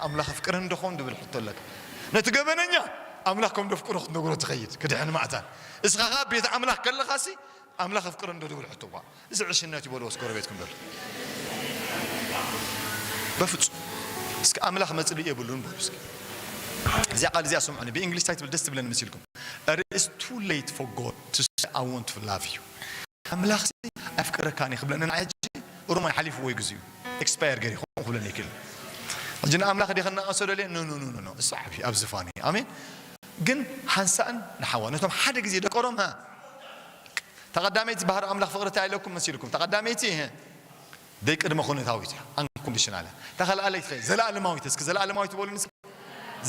ኣምላኽ ኣፍቅረኒ ዶ ኾን ድብል ሕቶ ኣለካ። ነቲ ገበነኛ ኣምላኽ ከም ደፍቅሮ ክትነግሮ ትኸይድ፣ ክድሕን ማእታን። እስኻ ኸኣ ቤት ኣምላኽ ከለኻሲ ኣምላኽ ኣፍቅረኒ ዶ ድብል ሕቶ፣ ዋ፣ እዚ ዕሽነት እዩ በልዎ፣ እስኪ ጎረቤትኩም በሉ። በፍጹም። እስኪ ኣምላኽ መጽልኢ የብሉን በሉ እስኪ። እዚኣ ቃል እዚኣ ስምዑኒ። ብእንግሊሽ እንታይ ትብል ደስ ትብለኒ መሲልኩም? It is too late for God to say, "I want to love you." ኣምላኽ ኣፍቅረካኒ ክብለኒ ንዓይ ሕጂ ሮማይ ሓሊፍዎ እዩ ግዜኡ። ኤክስፓየር ገይሩ ይኸውን ክብለኒ ይክእል። ሕጂ ንኣምላኽ ዲኸ እናቐሰዶ ደልየ? ኖ፣ ኖ፣ ኖ፣ ኖ፣ ኖ። እሱ ዓብዩ ኣብ ዝፋኑ እዩ። ኣሜን። ግን ሓንሳእን ንሓዋ ነቶም ሓደ ግዜ ደቀሮም፣ ሃ፣ ተቐዳመይቲ ባህሪ ኣምላኽ ፍቕሪ እንታይ ኢለኩም መሲልኩም? ተቐዳመይቲ፣ ህ፣ ደይ ቅድመ ኩነታዊት እያ፣ ኣንኮንዲሽናል እያ። እታ ካልኣለይቲ ከ ዘለኣለማዊት፣ እስኪ ዘለኣለማዊት በሉኒ እስኪ።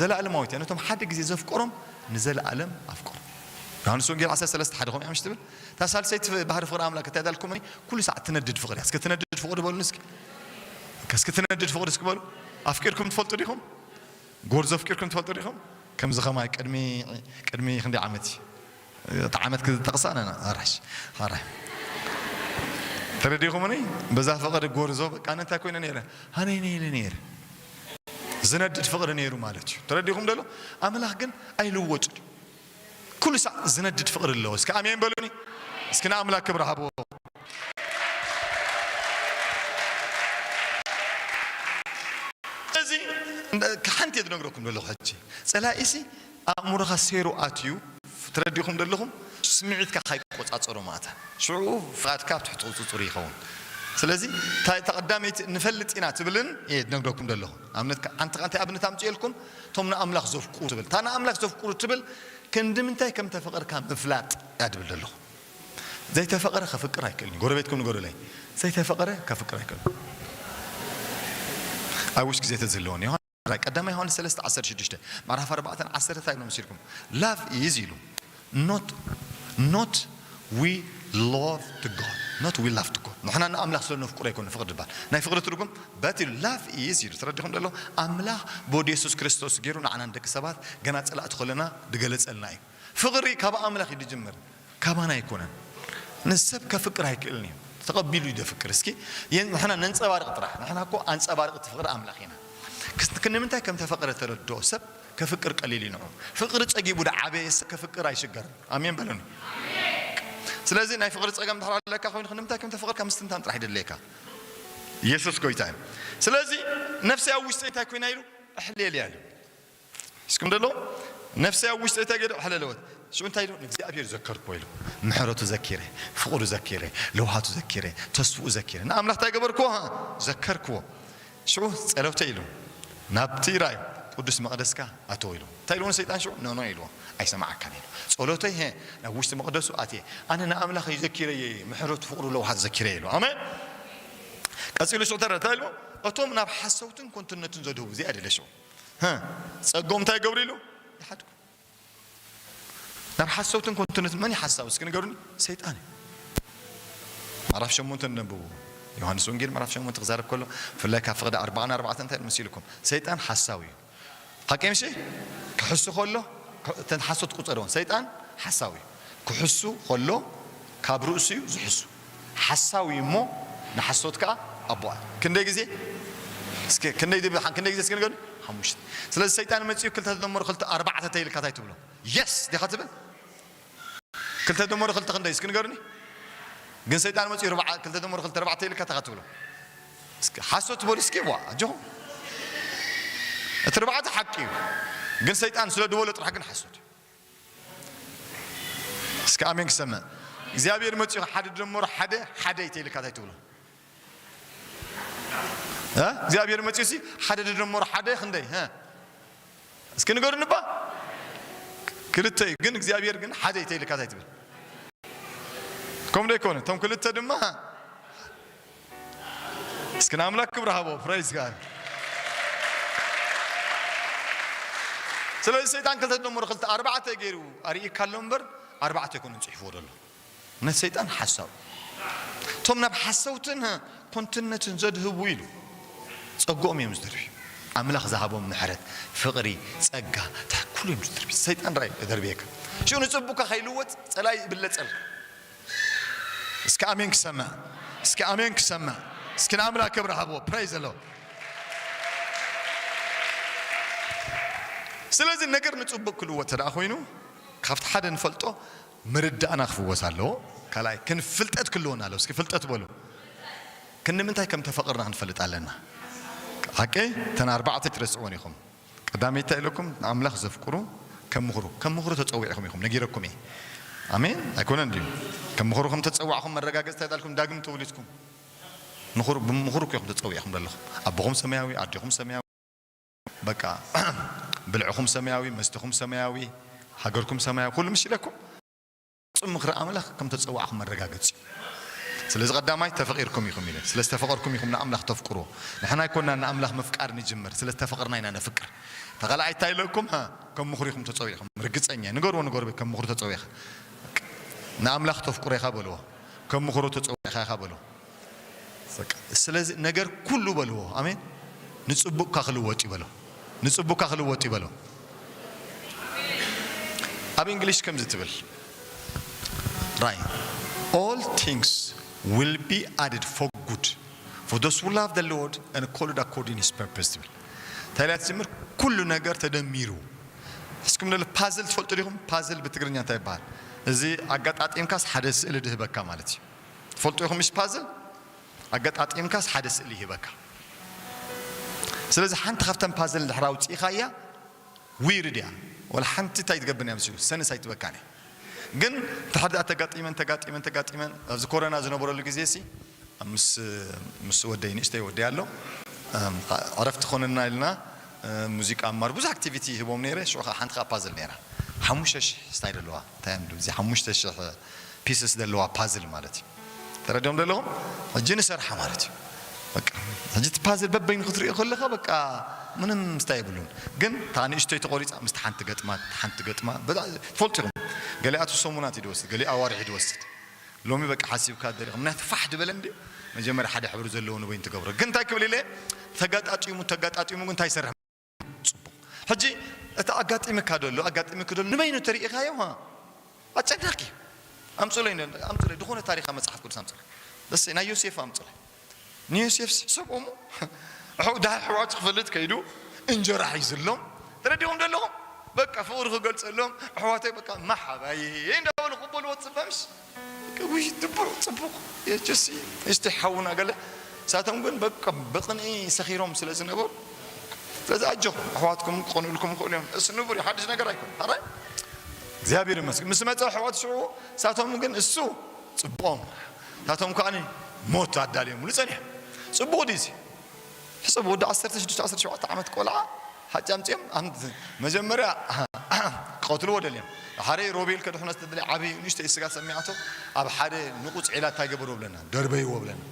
ዘለኣለማዊት እያ። ነቶም ሓደ ግዜ ዘፍቀሮም ንዘለኣለም ኣፍቅሮም። ዮሃንስ ወንጌል ዓሰርተ ሰለስተ ሓደ ከምኡ እያ ምሽ ትብል። እታ ሳልሰይቲ ባህሪ ፍቕሪ ኣምላኽ እንታይ ዳልኩም? ኩሉ ሳዕ ትነድድ ፍቕሪ እያ። እስኪ ትነድድ ፍቕሪ በሉኒ እስኪ። እስኪ ትነድድ ፍቕሪ እስኪ በሉ። ኣፍቂርኩም ትፈልጡ ዲኹም? ጎርዞ ኣፍቂርኩም ትፈልጡ ዲኹም? ከምዚ ኸማይ ቅድሚ፣ ቅድሚ ክንደይ ዓመት እዩ? እቲ ዓመት ክጠቕሳ፣ ና፣ ና፣ ኣራሽ፣ ኣራሽ። ተረዲኹምኒ? በዛ ፍቕሪ ጎርዞ በቃ፣ ኣነ እንታይ ኮይነ ነይረ? ሃነይ ነይረ ነይረ። ዝነድድ ፍቕሪ ነይሩ ማለት እዩ። ተረዲኹም ደሎ? ኣምላኽ ግን ኣይልወጥን እዩ። ኩሉ ሳዕ ዝነድድ ፍቕሪ ኣለዎ። እስኪ ኣሜን በሉኒ። እስኪ ንኣምላኽ ክብሪ ሃብዎ። እዚ ሓንቲ እየ ዝነግረኩም ዘለኹ ሕጂ። ጸላኢሲ ኣእምሮኻ ሴሩ ኣትዩ፣ ትረዲኹም ዘለኹም፣ ስምዒትካ ካይቆጻጸሮ ማእታ። ሽዑ ፍቓድካ ኣብ ትሕቲ ቁጽጽር ይኸውን። ስለዚ፣ እታ፣ እታ ቀዳመይቲ ንፈልጥ ኢና ትብልን እየ ዝነግረኩም ዘለኹ። ኣብነት፣ ሓንቲ፣ ሓንቲ ኣብነት ኣምጽኤልኩም፣ እቶም ንኣምላኽ ዘፍቅሩ ትብል። እታ ንኣምላኽ ዘፍቅሩ ትብል፣ ክንዲ ምንታይ ከም ተፈቐርካ ምፍላጥ እያ ድብል ዘለኹ። ዘይተፈቐረ ከፍቅር ኣይክእልን እዩ። ጎረቤትኩም ንገሩለይ፣ ዘይተፈቐረ ከፍቅር ኣይክእልን። ኣብ ውሽጢ ግዜ ተዝህልወኒ። ዮሃንስ ራእይ፣ ቀዳማይ ዮሃንስ ሰለስተ ዓሰርተ ሽዱሽተ፣ ምዕራፍ ኣርባዕተን ዓሰርተ እንታይ ኢሉ መሲልኩም? Love is ኢሉ። Not, not we love to God. Not we love to God. ንሕና ንኣምላኽ ስለ ነፍቅሮ ኣይኮነ ፍቕሪ ድባል። ናይ ፍቕሪ ትርጉም፣ but love is ኢሉ። ተረዲኹም ደሎ? ኣምላኽ ብወዲ የሱስ ክርስቶስ ገይሩ ንዓና ንደቂ ሰባት ገና ጸላእቲ ከለና ድገለጸልና እዩ። ፍቕሪ ካብ ኣምላኽ እዩ ድጅምር፣ ካባና ኣይኮነን። ንሰብ ከፍቅር ኣይክእልን እዩ። ተቐቢሉ እዩ ደፍቅር። እስኪ የን-፣ ንሕና ነንጸባርቕ ጥራሕ። ንሕና እኮ ኣንጸባርቕቲ ፍቕሪ ኣምላኽ ኢና። ክስ-፣ ክንምንታይ ከም ተፈቕረ ተረድኦ ሰብ ከፍቅር ቀሊል እዩ ንዑ። ፍቕሪ ጸጊቡ ድዓበየ ሰብ ከፍቅር ኣይሽገርን። ኣሜን በሉኒ። ስለዚ ናይ ፍቕሪ ጸገም ድሕር ኣለካ ኮይኑ ክንምንታይ ከም ተፈቕርካ ምስትንታን ጥራሕ ይደለየካ። ኢየሱስ ጎይታ እዩ። ስለዚ ነፍሰይ ኣብ ውሽጠይ እንታይ ኮይና ኢሉ? ኣሕልየልያ ኢሉ። እስኩም ደሎ ነፍሰይ ኣብ ውሽጠይ እንታይ ገይሩ? ኣሕለለወት። ሽዑ እንታይ ኢሉ? ንእግዚኣብሔር ዘከርክዎ ኢሉ። ምሕረቱ ዘኪረ፣ ፍቕሩ ዘኪረ፣ ለውሃቱ ዘኪረ፣ ተስፍኡ ዘኪረ። ንኣምላኽ እንታይ ገበርክዎ? ሃ? ዘከርክዎ። ሽዑ ጸሎተይ ኢሉ። ናብቲ ራእይ ቅዱስ መቕደስካ ኣተወ ኢሉ። እንታይ ኢልዎ ንሰይጣን ሽዑ? ኖ፣ ኖ ኢልዎ። ኣይሰማዓካን ኢሉ። ጸሎተይ፣ ሄ፣ ናብ ውሽጢ መቕደሱ ኣትየ። ኣነ ንኣምላኽ እዩ ዘኪረየ፣ ምሕረቱ፣ ፍቕሩ፣ ለውሃቱ ዘኪረ ኢሉ። ኣሜን። ቀጺሉ ሽዑ ተረ-፣ እንታይ ኢልዎ? እቶም ናብ ሓሰውትን ኮንትነትን ዘድህቡ፣ እዚኣ ደለ ሽዑ። ሀ፣ ጸግኦም እንታይ ይገብሩ ኢሉ? ይሓድጉ። ናብ ሓሰውትን ኮንትነትን መን እዩ ሓሳዊ? እስኪ ንገሩኒ። ሰይጣን እዩ። ምዕራፍ ሸሞንተ ነንብቡ። ዮሃንስ ወንጌል ምዕራፍ ሸሞንተ ክዛረብ ከሎ፣ ብፍላይ ካብ ፍቕዲ ኣርባዓን ኣርባዕተን እንታይ ኢሉ መሲልኩም? ሰይጣን ሓሳዊ እዩ። ሓቂ ምሽ? ክሕሱ ከሎ፣ ክ-፣ እተን ሓሶት ቁጸርዎን። ሰይጣን ሓሳዊ እዩ። ክሕሱ ከሎ፣ ካብ ርእሱ እዩ ዝሕሱ። ሓሳዊ እሞ ንሓሶት ከኣ ኣቦኣ። ክንደይ ግዜ? እስኪ ክንደይ ድብ-፣ ክንደይ ግዜ እስኪ ንገሩኒ? ሓሙሽተ። ስለዚ ሰይጣን መጺኡ ክልተ ተደመሩ ክልተ ኣርባዕተ ተይልካ እንታይ ትብሎ? የስ ዲኻ ትብል? ክልተ ደመሩ ክልተ ክንደይ እስኪ ንገሩኒ? ግን ሰይጣን መጺኡ ርብዓ፣ ክልተ ደመሩ ክልተ ርባዕተ ኢልካ እንታይ ትብሎ? እስኪ ሓሶት በሉ እስኪ ዋ፣ ኣጆኹም። እቲ ርባዕተ ሓቂ እዩ። ግን ሰይጣን ስለ ድበሎ ጥራሕ ግን ሓሶት እዩ። እስኪ ኣሜን ክሰምዕ። እግዚኣብሔር መጺኡ ሓደ ደመሩ ሓደ፣ ሓደ ኢልካ እንታይ ትብሎ? እ? እግዚኣብሔር መጺኡ ሲ ሓደ ድደመሮ ሓደ ክንደይ? እ? እስኪ ንገሩኒ እባ። ክልተ እዩ፣ ግን እግዚኣብሔር ግን ሓደ እዩ ተይልካ እንታይ ትብል? ከምኡ ዶ ኣይኮነ? እቶም ክልተ ድማ እስኪ ንኣምላኽ ክብሪ ሃቦ። ፕሬዝ ጋድ። ስለዚ ሰይጣን ክልተ ድደመሮ ክልተ ኣርባዕተ ገይሩ ኣርእይካ ኣሎ እምበር ኣርባዕተ ኣይኮነን ጽሒፍዎ ዘሎ። እምነት ሰይጣን ሓሳዊ። እቶም ናብ ሓሰውትን ኮንትነትን ዘድህቡ ኢሉ ጸግኦም እዮም ዝደርብዩ። ኣምላኽ ዝሃቦም ምሕረት፣ ፍቕሪ፣ ጸጋ፣ እንታይ ኩሉ እዮም ዝደርብዩ። ሰይጣን ራእይ የደርብየካ። ሽዑ ንጽቡካ ከይልወጥ ጸላይ ይብለጸልካ። እስኪ ኣሜን ክሰምዕ። እስኪ ኣሜን ክሰምዕ። እስኪ ንኣምላኽ ክብሪ ሃብዎ። ፕሬዝ ዘ ሎርድ። ስለዚ ነገር ንጽቡቕ ክልወጥ ተደኣ ኮይኑ ካብቲ ሓደ ንፈልጦ ምርዳእና ክፍወስ ኣለዎ። ካልኣይ ክንፍልጠት ክልወና ኣለዎ። እስኪ ፍልጠት በሉ። ክንምንታይ ከም ተፈቕርና ክንፈልጥ ኣለና። ሓቂ እተን ኣርባዕተ ትረስዕወን ኢኹም። ቀዳመይቲ እንታይ ኢለኩም? ንኣምላኽ ዘፍቅሩ ከም ምኽሩ ከም ምኽሩ ተጸዊዕኹም ኢኹም ነጊረኩም እየ። ኣሜን ኣይኮነን ድዩ? ከም ምኽሩ ከም ተጸዋዕኹም መረጋገጽ እንታይ ዳልኩም ዳግም ተወሊድኩም ምኽሩ ብምኽሩ እኮ ኢኹም ተጸዊዕኹም ዘለኹም። ኣቦኹም ሰማያዊ ኣዴኹም ሰማያዊ በቃ ብልዕኹም ሰማያዊ፣ መስተኹም ሰማያዊ፣ ሃገርኩም ሰማያዊ፣ ኩሉ ምስ ኢለኩም ፍጹም ምኽሪ ኣምላኽ ከም ተጸዋዕኹም መረጋገጺ እዩ። ስለዚ ቀዳማይ ተፈቒርኩም ኢኹም ኢለ። ስለ ዝተፈቐርኩም ኢኹም ንኣምላኽ ተፍቅርዎ። ንሕና ኣይኮናን ንኣምላኽ ምፍቃር ንጅምር፣ ስለ ዝተፈቐርና ኢና ነፍቅር። ተኻልኣይ እንታይ ኢለኩም? ሃ፣ ከም ምኽሪ ኢኹም ተጸዊዕኹም። ርግጸኛ እየ። ንገርዎ ንገርዎ ከም ምኽሪ ተጸዊዕኻ። ንኣምላኽ ተፍቅሮ ኢኻ በልዎ። ከም ምኽሩ ተጸዊዕኻ ኢኻ በልዎ። በቃ፣ ስለዚ ነገር ኩሉ በልዎ። ኣሜን። ንጽቡቕካ ክልወጥ እዩ በሎ። ንጽቡቕካ ክልወጥ እዩ በሎ። ኣብ እንግሊሽ ከምዚ ትብል ራይ all things will be added for good for those who love the Lord and called according his purpose ትብል። እንታይ ኢላ ትጅምር? ኩሉ ነገር ተደሚሩ። እስኩም ንለ ፓዝል ትፈልጡ ዲኹም? ፓዝል ብትግርኛ እንታይ ይበሃል? እዚ ኣጋጣጢምካስ ሓደ ስእሊ ድህበካ ማለት እዩ። ትፈልጡ ኢኹም ምሽ ፓዝል? ኣገጣጢምካስ ሓደ ስእሊ ይህበካ። ስለዚ ሓንቲ ካብተን ፓዝል ድሕር ኣውፂእኻያ ዊርድ እያ። ወላ ሓንቲ እንታይ ትገብር እያ ምስሉ ሰንስ ኣይትበካን እያ። ግን ድሕር ደኣ ተጋጢመን ተጋጢመን ተጋጢመን ኣብዚ ኮረና ዝነበረሉ ግዜ ሲ ምስ ምስ ወደይ ንእሽተይ ወደይ ኣሎ እም፣ ዕረፍቲ ኮነና ኢልና እም፣ ሙዚቃ ማር ብዙሕ ኣክቲቪቲ ይህቦም ነይረ። ሽዑ ከዓ ሓንቲ ከዓ ፓዝል ነይራ ሓሙሽተ ሽሕ ስታይ ደለዋ እንታይ እዮም እዚ ሓሙሽተ ሽሕ ፒስስ ዘለዋ ፓዝል ማለት እዩ። ተረዲኦም ዘለኹም? ሕጂ ንሰርሓ ማለት እዩ። በቃ ሕጂ እቲ ፓዝል በበይኑ ክትሪኦ ከለኻ በቃ ምንም ምስታይ የብሉን። ግን እታ ንእሽቶይ ተቆሪፃ ምስቲ ሓንቲ ገጥማ ሓንቲ ገጥማ በጣ- ትፈልጡ ኢኹም። ገሊኣቱ ሰሙናት እዩ ዝወስድ፣ ገሊኡ ኣዋርሕ እዩ ዝወስድ። ሎሚ በቃ ሓሲብካ ደሪኹም ናይቲ ፋሕ ድበለ እንዲ መጀመርያ ሓደ ሕብሪ ዘለዎ ንበይኑ ትገብሮ። ግን እንታይ ክብል ኢለ ተጋጣጢሙ ተጋጣጢሙ ግን እንታይ ይሰርሕ ጽቡቕ። ሕጂ እቲ ኣጋጢምካ ደሎ ኣጋጢምክ ደሎ ንበይኑ ተሪኢኻዮ ሃ ኣጨናቂ ኣምጽለይ ኣምጽለይ ዝኾነ ታሪኻ መጽሓፍ ቅዱስ ኣምጽለይ ደስ ናይ ዮሴፍ ኣምጽለይ ንዮሴፍ ሕሰቦሞ ኣሕው ድሃ ኣሕዋቱ ክፈልጥ ከይዱ እንጀራ ሒዝሎም ተረዲኦም ደለኹም በቃ ፍቕሪ ክገልጸሎም ኣሕዋተይ በቃ ማሓባይ እንዳበሉ ክበልዎ ትጽበምስ ውይ ድቡዕ ጽቡቕ የጀሲ እስቲ ሓውና ገለ ሳቶም ግን በቃ ብቕንኢ ሰኺሮም ስለ ዝነበሩ ስለዚ ኣጆኹም ኣሕዋትኩም ክኾኑልኩም ይኽእሉ እዮም። እሱ ንቡር እዩ፣ ሓድሽ ነገር ኣይኮን። ኣራይ እግዚኣብሔር ይመስገን ምስ መፀ ኣሕዋት ሽዑ ሳቶም ግን እሱ ፅቡቖም ሳቶም ከዓኒ ሞት ኣዳልዮምሉ ፀኒሖም። ፅቡቕ ድዩ እዚ? ሕሰብ ወዲ ዓሰርተ ሽዱሽተ ዓሰርተ ሸውዓተ ዓመት ቆልዓ ሓቂ ኣምፅኦም ኣም- መጀመርያ ክቐትልዎ ደልዮም ሓደ ሮቤል ከድሕኖ ዝተደለ ዓብዪ ንእሽተይ ስጋ ሰሚዓቶ ኣብ ሓደ ንቑፅ ዒላ እንታይ ገበርዎ ብለና ደርበይዎ ብለና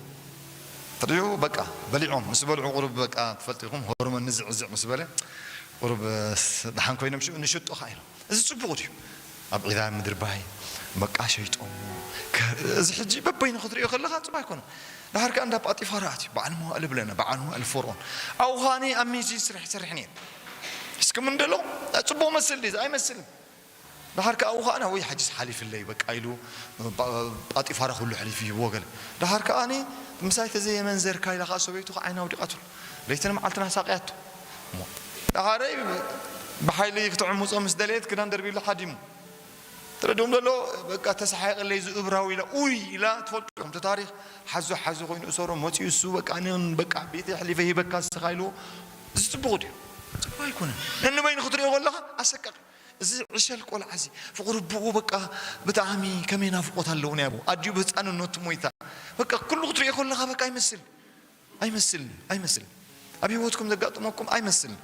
ትሪኡ በቃ በሊዖም ምስ በልዑ ቁሩብ በቃ ትፈልጡ ኢኹም ሆርሞን ንዝዕዝዕ ምስ በለ ቁሩብ ደሓን ኮይኖም ሽዑ ንሽጦ ኸዓ ኢሎም እዚ ፅቡቕ ድዩ ኣብ ዒላ ምድርባይ በቃ ሸይጦም እዚ ሕጂ በበይኑ ክትሪኦ ከለኻ ፅቡቅ ኣይኮነ ድሓር ከዓ እንዳ ጳጢፋራ ኣትዩ በዓል መዋእል ብለና በዓል መዋእል ፈርዖን ኣብኡ ኸዓኒ ኣብ ሚዚ ስራሕ ይሰርሕ ነይሩ እስክም እንደሎ ፅቡቅ መስል ድዩ ኣይመስልን ድሓር ከዓ ኣብኡ ኸዓኒ ወይ ሓጅስ ሓሊፍለይ በቃ ኢሉ ጳጢፋራ ኩሉ ሕሊፍ ይህብዎ ገለ ድሓር ከዓኒ ምሳይ ተዘየመንዘርካ ኢላ ከዓ ሰበይቱ ከዓ ዓይና ኣውዲቓትሉ ለይትን መዓልትን ኣሳቅያቶ ድሓረይ ብሓይሊ ክትዕምፆ ምስ ደለየት ክዳን ደርቢሉ ሓዲሙ ትረድኦም ዘሎ በቃ ተሰሓይቀለይ ዝእብራዊ ኢላ ኡይ ኢላ ትፈልጡ ኢኹም እቲ ታሪክ ሓዞ ሓዞ ኮይኑ እሰሮ መፂኡ እሱ በቃ ንን በቃ ቤት የሕሊፈ ሂበካ ዝስኻ ኢልዎ እዚ ፅቡቅ ድዩ ፅቡቅ ኣይኮነን ነንበይኑ ክትሪኦ ከለካ ኣሰቃቂ እዚ ዕሸል ቆልዓ እዚ ፍቅሪ ብኡ በቃ ብጣዕሚ ከመይ ናፍቆት ኣለዎ ናይ ኣቦ ኣዲኡ ብህፃንነቱ ሞይታ በቃ ኩሉ ክትሪኦ ከለካ በቃ ይመስል ኣይመስልን ኣይመስልን ኣብ ህይወትኩም ዘጋጥመኩም ኣይመስልን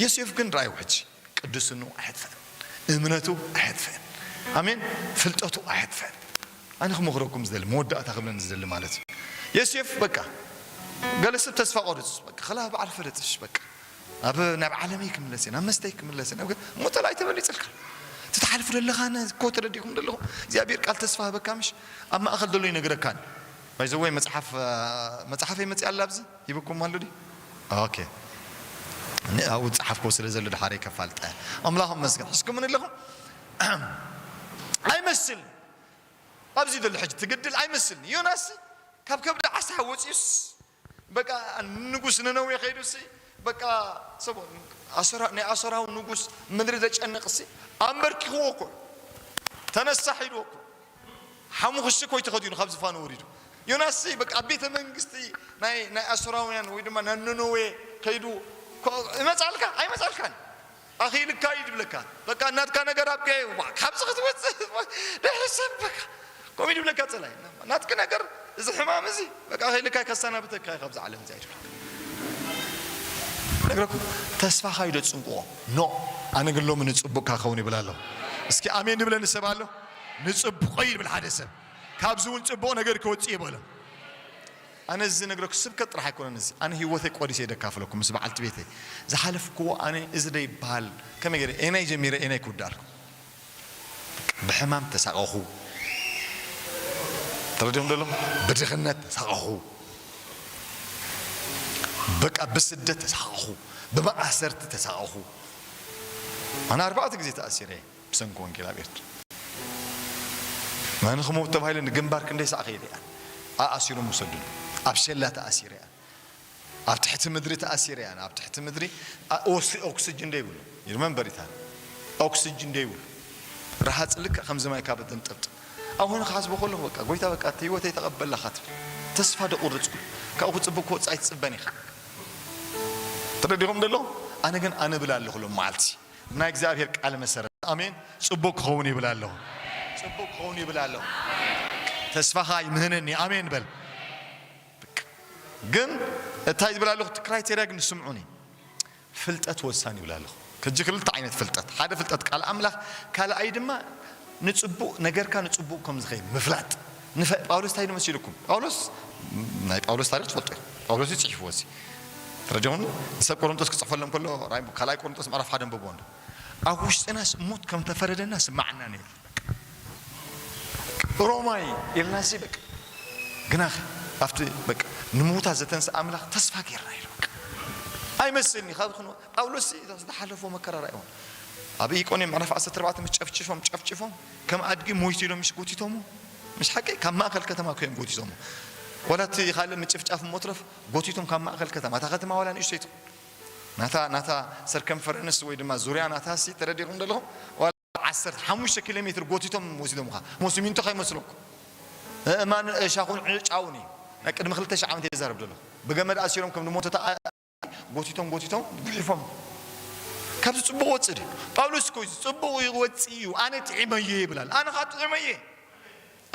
ዮሴፍ ግን ርኣይዎ ሕጂ ቅድስንኡ ኣየጥፍእን እምነቱ ኣየጥፍእን ኣሜን ፍልጠቱ ኣየጥፍእን ኣነ ክመኽረኩም ዝደሊ መወዳእታ ክብለኒ ዝደሊ ማለት እዩ ዮሴፍ በቃ ገለ ሰብ ተስፋ ቆርፅ በቃ ከላ በዓል ፈለጥሽ በቃ ኣብ ናብ ዓለመይ ክምለስ ናብ መስተይ ክምለስ ናብ ሞተል ኣይተበሊፅልካ ትትሓልፉ ዘለኻ እኮ ተረዲእኩም ዘለኹም እግዚኣብሔር ቃል ተስፋ ህበካ ምሽ ኣብ ማእኸል ዘሎ ይነግረካን ባይዘወይ መፅሓፍ መፅሓፈይ መፅኣ ኣላ ኣብዚ ሂብኩም ኣሎ ድዩ ኦኬ ኣብኡ ዝፀሓፍክዎ ስለ ዘሎ ድሓረይ ከፋልጠ ኣምላኽ መስገን ሕዝኩም ኣለኹም ኣይመስል ኣብዚ ዘሎ ሕጂ ትግድል ኣይመስልን ዮናስ ካብ ከብዲ ዓሳ ወፂኡስ በቃ ንጉስ ነነዌ ከይዱሲ በቃ ሰብ ኣሶራ ናይ ኣሶራዊ ንጉስ ምድሪ ዘጨንቕሲ ኣንበርኪኽዎ እኮ ተነሳሕ ኢልዎ እኮ ሓሙኽሽቲ ኮይ ተኸዲኑ ካብ ዝፋኑ ወሪዱ። ዮናስ በቃ ኣብ ቤተ መንግስቲ ናይ ናይ ኣሶራውያን ወይ ድማ ናይ ነነዌ ከይዱ ኮ- ይመጻልካ ኣይመጻልካን ኣኺልካ እዩ ዝብለካ። በቃ እናትካ ነገር ኣብ ቀ- ዋ፣ ካብዚ ክትወፅእ ድሕሪ ሰብ በቃ ከምኡ እዩ ዝብለካ ፀላይ ናትክ ነገር እዚ ሕማም እዚ በቃ ከይልካ ከሰናብተካ እዩ ካብዚ ዓለም እዚ ኣይትብለካ። ነግረኩም ተስፋኻ እዩ ደፅንቅቆ። ኖ ኣነ ግን ሎሚ ንፅቡቅካ ክኸውን ይብል ኣለኹ። እስኪ ኣሜን ዝብለኒ ሰብ ኣሎ? ንፅቡቀይ ይብል ሓደ ሰብ። ካብዚ እውን ፅቡቅ ነገር ክወፅእ ይበሎ። ኣነ እዚ ነግረኩ ስብከት ጥራሕ ኣይኮነን እዚ ኣነ ህይወተይ ቆዲሰ ደካፍለኩም ምስ በዓልቲ ቤተይ ዝሓለፍክዎ ኣነ እዚ ደ ይበሃል ከመይ ገይረ ኤናይ ጀሚረ ኤናይ ክውዳልኩ ብሕማም ተሳቐኹ። ተረዲኦም ደሎ ብድኽነት ተሳቐኹ። በቃ ብስደት ተሳቐኹ። ብመኣሰርቲ ተሳቐኹ። ኣነ ኣርባዕተ ግዜ ተኣሲረ እየ ብሰንኪ ወንጌል ኣብ ኤርትራ። መን ክመውት ተባሂሉ ንግንባር ክንደይ ሰዓ ከይደ እያ። ኣኣሲሮም ወሰዱኒ። ኣብ ሸላ ተኣሲረ እያ። ኣብ ትሕቲ ምድሪ ተኣሲረ እያ። ኣብ ትሕቲ ምድሪ ኣ- ኦስ- ኦክስጅን ደይብሉ ይርመንበር ኢታ ኦክስጅን ደይብሉ ረሃፅ ልክዕ ከምዚ ማይ ካብ ተንጠብጥ ኣሁን ክሓስቦ ከለኹ በቃ ጎይታ በቃ እቲ ህይወተይ ተቐበላኻ ትብል ተስፋ ደቑርፅኩ ካብኡ ክፅብቅ ክወፅእ ኣይትፅበን ኢኻ ተረዲኹም ደሎ ኣነ ግን ኣነ ብል ኣለኹ ሎም መዓልቲ ናይ እግዚኣብሔር ቃል መሰረት ኣሜን ጽቡቅ ክኸውን ይብል ኣለኹ ጽቡቅ ክኸውን ይብል ኣለኹ ተስፋኻ ይምህነኒ ኣሜን በል ግን እንታይ ዝብል ኣለኹ እቲ ክራይቴርያ ግን ስምዑኒ ፍልጠት ወሳኒ ይብል ኣለኹ ከጂ ክልተ ዓይነት ፍልጠት ሓደ ፍልጠት ቃል ኣምላኽ ካልኣይ ድማ ንጽቡቅ ነገርካ ንጽቡቅ ከም ዝኸይድ ምፍላጥ ንፈ ጳውሎስ እንታይ መሲልኩም ጳውሎስ ናይ ጳውሎስ ታሪክ ትፈልጡ ጳውሎስ እዩ ጽሒፍዎ እዚ ተረዲኹም ንሰብ ቆሮንቶስ ክጽሕፈሎም ከሎ ካልኣይ ቆሮንቶስ ምዕራፍ ሓደ ንብቦ ኣብ ውሽጥናስ ሞት ከም ተፈረደና ስማዓና ነይሩ ሮማይ ኢልናሲ በቃ ግናኸ ኣብቲ በቃ ንምዉታት ዘተንስእ ኣምላኽ ተስፋ ጌርና ኢሉ በቃ ኣይመስልኒ ካብ ክንዋ ጳውሎስ ዝተሓለፎ መከራ ራእይዎ ኣብ ኢቆንዮም ምዕራፍ ዓሰርተ ኣርባዕተ ምስ ጨፍጭፎም ጨፍጭፎም ከም ኣድጊ ሞይቱ ኢሎም ምስ ጎቲቶሞ ምስ ሓቂ ካብ ማእከል ከተማ ኮይም ጎቲቶሞ ዋላ እቲ ካልእ ምጭፍጫፍ ሞትረፍ ጎቲቶም ካብ ማእከል ከተማ እታ ከተማ ዋላ ንእሽተይ ትኹን ናታ ናታ ሰርከምፈረንስ ወይ ድማ ዙርያ ናታ ሲ ተረዲኹም ዘለኹም ዓሰርተ ሓሙሽተ ኪሎ ሜትር ጎቲቶም ወሲዶምኻ እሞ ሲሚንቶ ከይመስለኩም እማን ሻኹን ጫውን እዩ ናይ ቅድሚ ክልተ ሺህ ዓመት የዛረብ ዘለኹ ብገመድ ኣሲሮም ከም ንሞተ ጎቲቶም ጎቲቶም ጉሒፎም ካብዚ ፅቡቅ ወፅእ ድዩ ጳውሎስ እኮ እዩ ፅቡቅ ይወፅእ እዩ ኣነ ጥዒመዮ ይብላል ኣነ ካ ጥዒመየ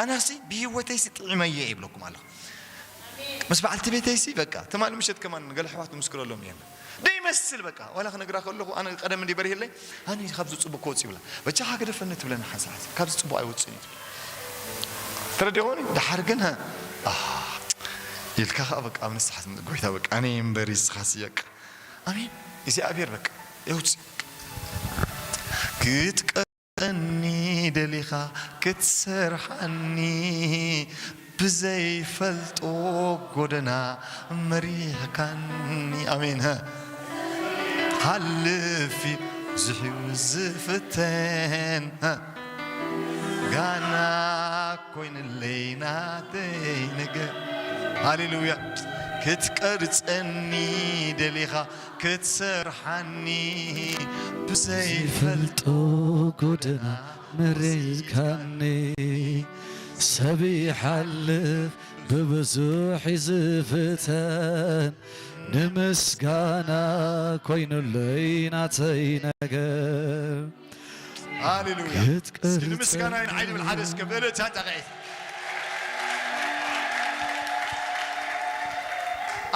ኣነሲ ብህይወተይሲ ጥዒመየ ይብለኩም ኣለኹ ምስ በዓልቲ ቤተይሲ በቃ ትማሊ ምሸት ከማን ገለ ኣሕዋት ንምስክረሎም እየ ደይመስል በቃ ዋላ ክነግራ ከለኹ ኣነ ቀደም እንዲ በሪህለይ ኣነ ካብዚ ፅቡቅ ክወፅእ ይብላ በጃኻ ግደፈኒ ትብለኒ ሓንሳብ ሓንሳብ ካብዚ ፅቡቅ ኣይወፅእን እዩ ትብል ተረዲኹኒ ደሓር ግን ኢልካ ከዓ በቃ ኣብ ንስሓ ጎይታ በቃ ኣነ እምበሪ ንስኻሲ በቃ ኣሜን እግዚኣብሔር በቃ የውፅእ ክትቀ እኒ ደሊኻ ክትሰርሓኒ ብዘይፈልጦ ጎደና መሪሕካኒ ኣሜን ሓልፍ ብዙሕ እዩ ዝፍተን ጋና ኮይንለይ ናተይ ነገር ሃሌሉያ ክትቀርፀኒ ደሊኻ ክትሰርሓኒ ብዘይፈልጦ ጎደና መሪካኒ ሰብ ይሓልፍ ብብዙሕ ይዝፍተን ንምስጋና ኮይኑለይ ናተይ ነገር ሃሌሉያ እስኪ ንምስጋና ኢና ዓይኒ ብልሓደ እስከ ብእልልታ ጠቕዒት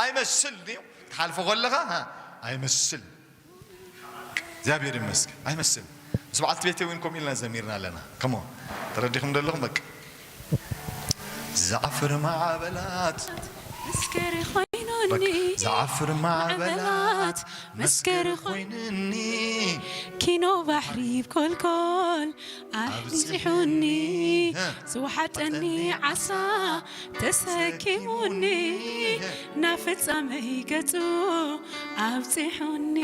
ኣይመስል ድዩ ትሓልፎ ከለኻ ኣይመስል እግዚኣብሔር ይመስገን ኣይመስል ምስ በዓልቲ ቤተይ እውን ከምኡ ኢልና ዘሚርና ኣለና ከሞ ተረዲኹም ዘለኹም በቃ ዝዓፍር ማዕበላት መስከሪ ኮይኑኒ ዝዓፍር ማዕበላት መስከሪ ኮይኑኒ ኪኖ ባሕሪ ይብኮልኮል ኣብፂሑኒ ዝወሓጠኒ ዓሳ ተሰኪሙኒ ናብ ፍጻመይ ገጹ ኣብፂሑኒ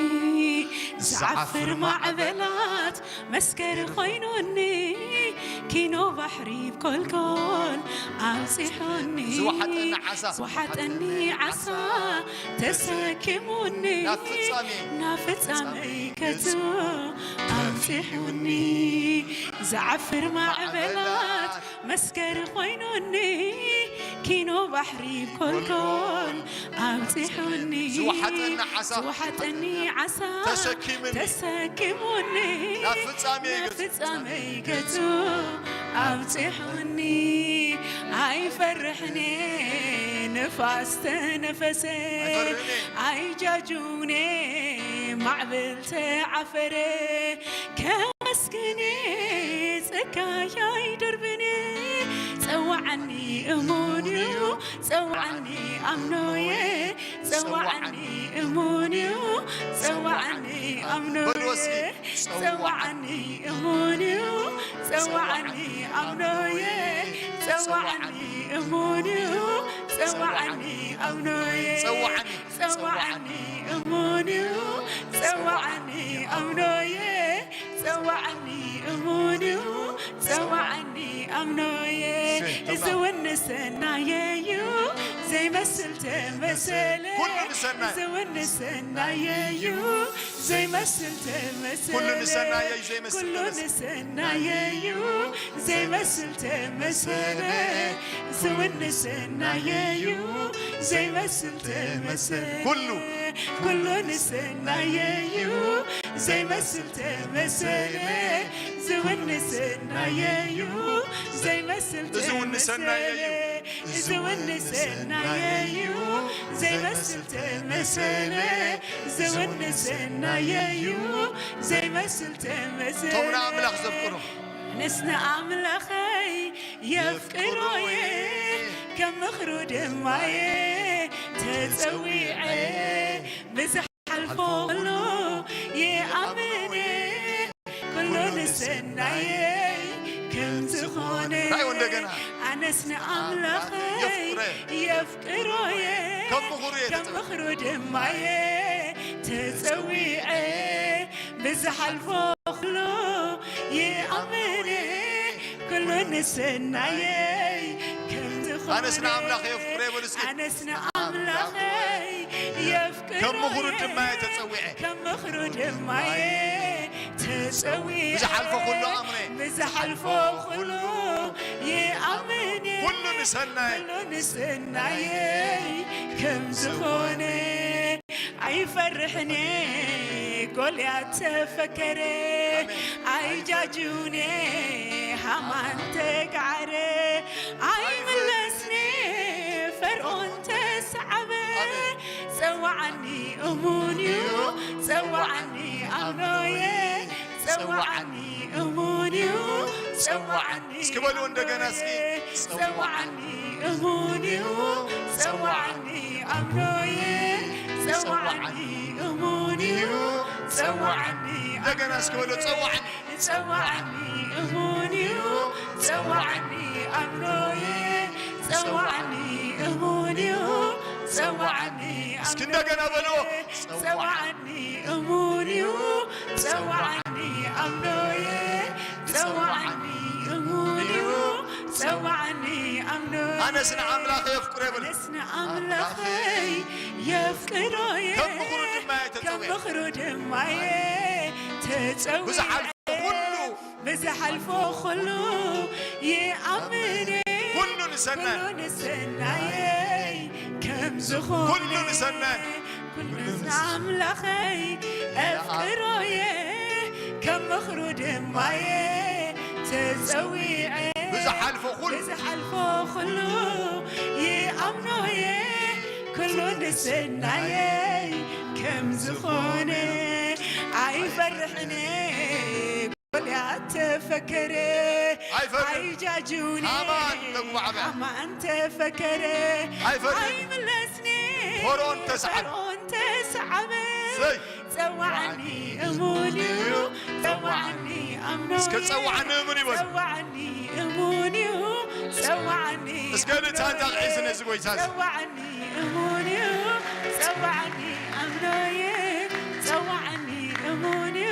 ዝዓፍር ማዕበላት መስገሪ ኮይኑኒ፣ ኪኖ ባሕሪ ብኮልኮል ኣብፂሑኒ። ዝወሓጠኒ ዓሳ። ዝወሓጠኒ ዓሳ ተሰኪሙኒ፣ ናብ ፍጻሜ። ናብ ፍጻመይ ገጹ ኣብፂሑኒ። ዝዓፍር ማዕበላት መስገሪ ኮይኑኒ፣ ኪኖ ባሕሪ ኮልኮል ኣብፂሑኒ። ዝወሓጠኒ ዓሳ። ዝወሓጠኒ ዓሳ ተሰኪሙኒ። ተሰኪሙኒ፣ ናብ ፍጻሜ ናብ ገጹ። ፍጻሜ ገጹ ኣብፂሑኒ። ኣይፈርሕን ንፋስ ተነፈሰ፣ ኣይፈርሕን። ኣይጃጁን ማዕበል ተዓፈረ። ከመስግን ጸጋይ ኣይደርብን፣ ጸዋዓኒ እሙን እዩ፣ ጸዋዓኒ ኣምኖየ፣ ጸዋዓኒ እሙን እዩ፣ ጸዋዓኒ ኣምኖየ። በሉ እስኪ፣ ጸዋዓኒ እሙን እዩ፣ ጸዋዓኒ ኣምኖየ፣ ጸዋዓኒ እሙን እዩ፣ ጸዋዓኒ ኣምኖየ። ጸዋዓኒ፣ ጸዋዓኒ እሙን እዩ፣ ጸዋዓኒ ኣምኖየ፣ ጸዋዓኒ እሙን እዩ፣ ጸዋዓኒ ኣምኖየ። እሺ፣ እዚ እውን ንሰናየ እዩ፣ ዘይመስል ተመሰለ። ኩሉ ንሰናይ። እዚ እውን ንሰናየ እዩ፣ ዘይመስል ተመሰለ። ኩሉ ንሰናየ እዩ፣ ዘይመስል ኩሉ ተመሰለ። ንሰናየ እዩ፣ ዘይመስል ተመሰለ። እዚ እውን ንሰናየ እዩ፣ ዘይመስል ተመሰለ። ኩሉ። ኩሉ ንሰናየ እዩ፣ ዘይመስል ተመሰለ። እዚ እውን ንሰናየ እዩ፣ ዘይመስል እዚ እውን ንሰናየ እዩ። ተመሰለ። እዚ እውን ንሰናየ እዩ፣ ዘይመስል ተመሰለ። እዚ እውን ንሰናየ እዩ፣ ዘይመስል ተመሰለ። እቶም ንኣምላኽ ዘፍቅሩ። ኣነስ ንኣምላኸይ የፍቅሮየ፣ ከም ምኽሩ ድማየ ተጸዊዐ። ብዝሓልፎ ኩሉ ይኣምንየ፣ ኩሉ ንሰናየይ ከም ዝኾነ። ራእዩ እንደገና። ኣነስ ንኣምላኸይ የፍቅረ። የፍቅሮየ፣ ከም ምኽሩ እየ ከም ተጸዊዐ። ምኽሩ ድማየ ተጸዊዐ። ብዝሓልፎ ኩሉ ይኣምንየ፣ ኩሉ ንሰናየይ ከም ዝኾነ። ኣነስ ንኣምላኸይ የፍቅረ በሉ እስኪ። ኣነስ ንኣምላኸይ የፍቅሮ ከም ምኽሩ እየ፣ ድማየ ተጸዊዐ። ከም ምኽሩ ድማየ ተጸዊዐ። ብዝሓልፎ ኩሉ ኣምነ። ብዝሓልፎ ኩሉ ይኣምን እየ። ኩሉ ንሰናይ። ኩሉ ንሰናየይ ከም ዝኾነ። ኣይፈርሕን እየ ጎልያድ ተፈከረ። ኣሜን። ኣይጃጁን እየ ሃማን ተጋዕረ። ኣይምለስን እየ ፈርዖን ተሰዓበ። ኣሜን። ጸዋዓኒ እሙን እዩ፣ ጸዋዓኒ ኣምኖየ፣ ጸዋዓኒ እሙን እዩ፣ ጸዋዓኒ እስኪ በሉ እንደገና እስኪ። ጸዋዓኒ እሙን እዩ፣ ጸዋዓኒ ኣምኖየ፣ ጸዋዓኒ እሙን እዩ፣ ጸዋዓኒ እንደገና እስኪ በሉ ጸዋዓኒ። ጸዋዓኒ እሙን እዩ፣ ጸዋዓኒ ኣምኖየ፣ ጸዋዓኒ እሙን እዩ፣ ጸዋዓኒ እስኪ እንደገና በልዎ። ጸዋዓኒ እሙን እዩ፣ ጸዋዓኒ ኣምኖየ፣ ጸዋዓኒ እሙን እዩ፣ ጸዋዓኒ ኣምኖየ። ኣነስ ንኣምላኸይ የፍቅሮ ይብል። ኣነስ ንኣምላኸይ የፍቅሮየ፣ ከም ምኽሩ ድማየ ተጸዊዐ። ከም ምኽሩ ድማየ ተጸዊዐ። ብዝሓልፎ ኩሉ። ብዝሓልፎ ኩሉ ይኣምን። ኩሉ ንሰናይ። ኩሉ ንሰናየይ ከም ዝኾነ። ኩሉ ንሰናይ። ኩሉ ንኣምላኸይ ኣፍቅሮየ፣ ከም ምኽሩ ድማየ ተጸዊዐ። ብዝሓልፎ ኩሉ። ብዝሓልፎ ኩሉ ይኣምኖየ፣ ኩሉ ንሰናየይ ከም ዝኾነ። ኣይፈርሕን ጎልያድ ተፈከረ። ኣይፈርሕን። ኣይጃጁን ሃማን ተጉባዕበ። ሃማን ተፈከረ። ኣይፈርሕን። ኣይምለስን ፈርዖን ተሰዓበ። ፈርዖን ተሰዓበ። ዘይ። ጸዋዓኒ እሙን እዩ፣ ጸዋዓኒ ኣምኖ እስከ እዩ። ጸዋዓኒ እሙን ይበል። ጸዋዓኒ እሙን እዩ፣ ጸዋዓኒ እስከ እልልታ ኣምኖ እዩ። እንዳልዒስ ነዚ ጎይታ እዚ። ጸዋዓኒ እሙን እዩ፣ ጸዋዓኒ ኣምኖ እዩ። ጸዋዓኒ እሙን እዩ፣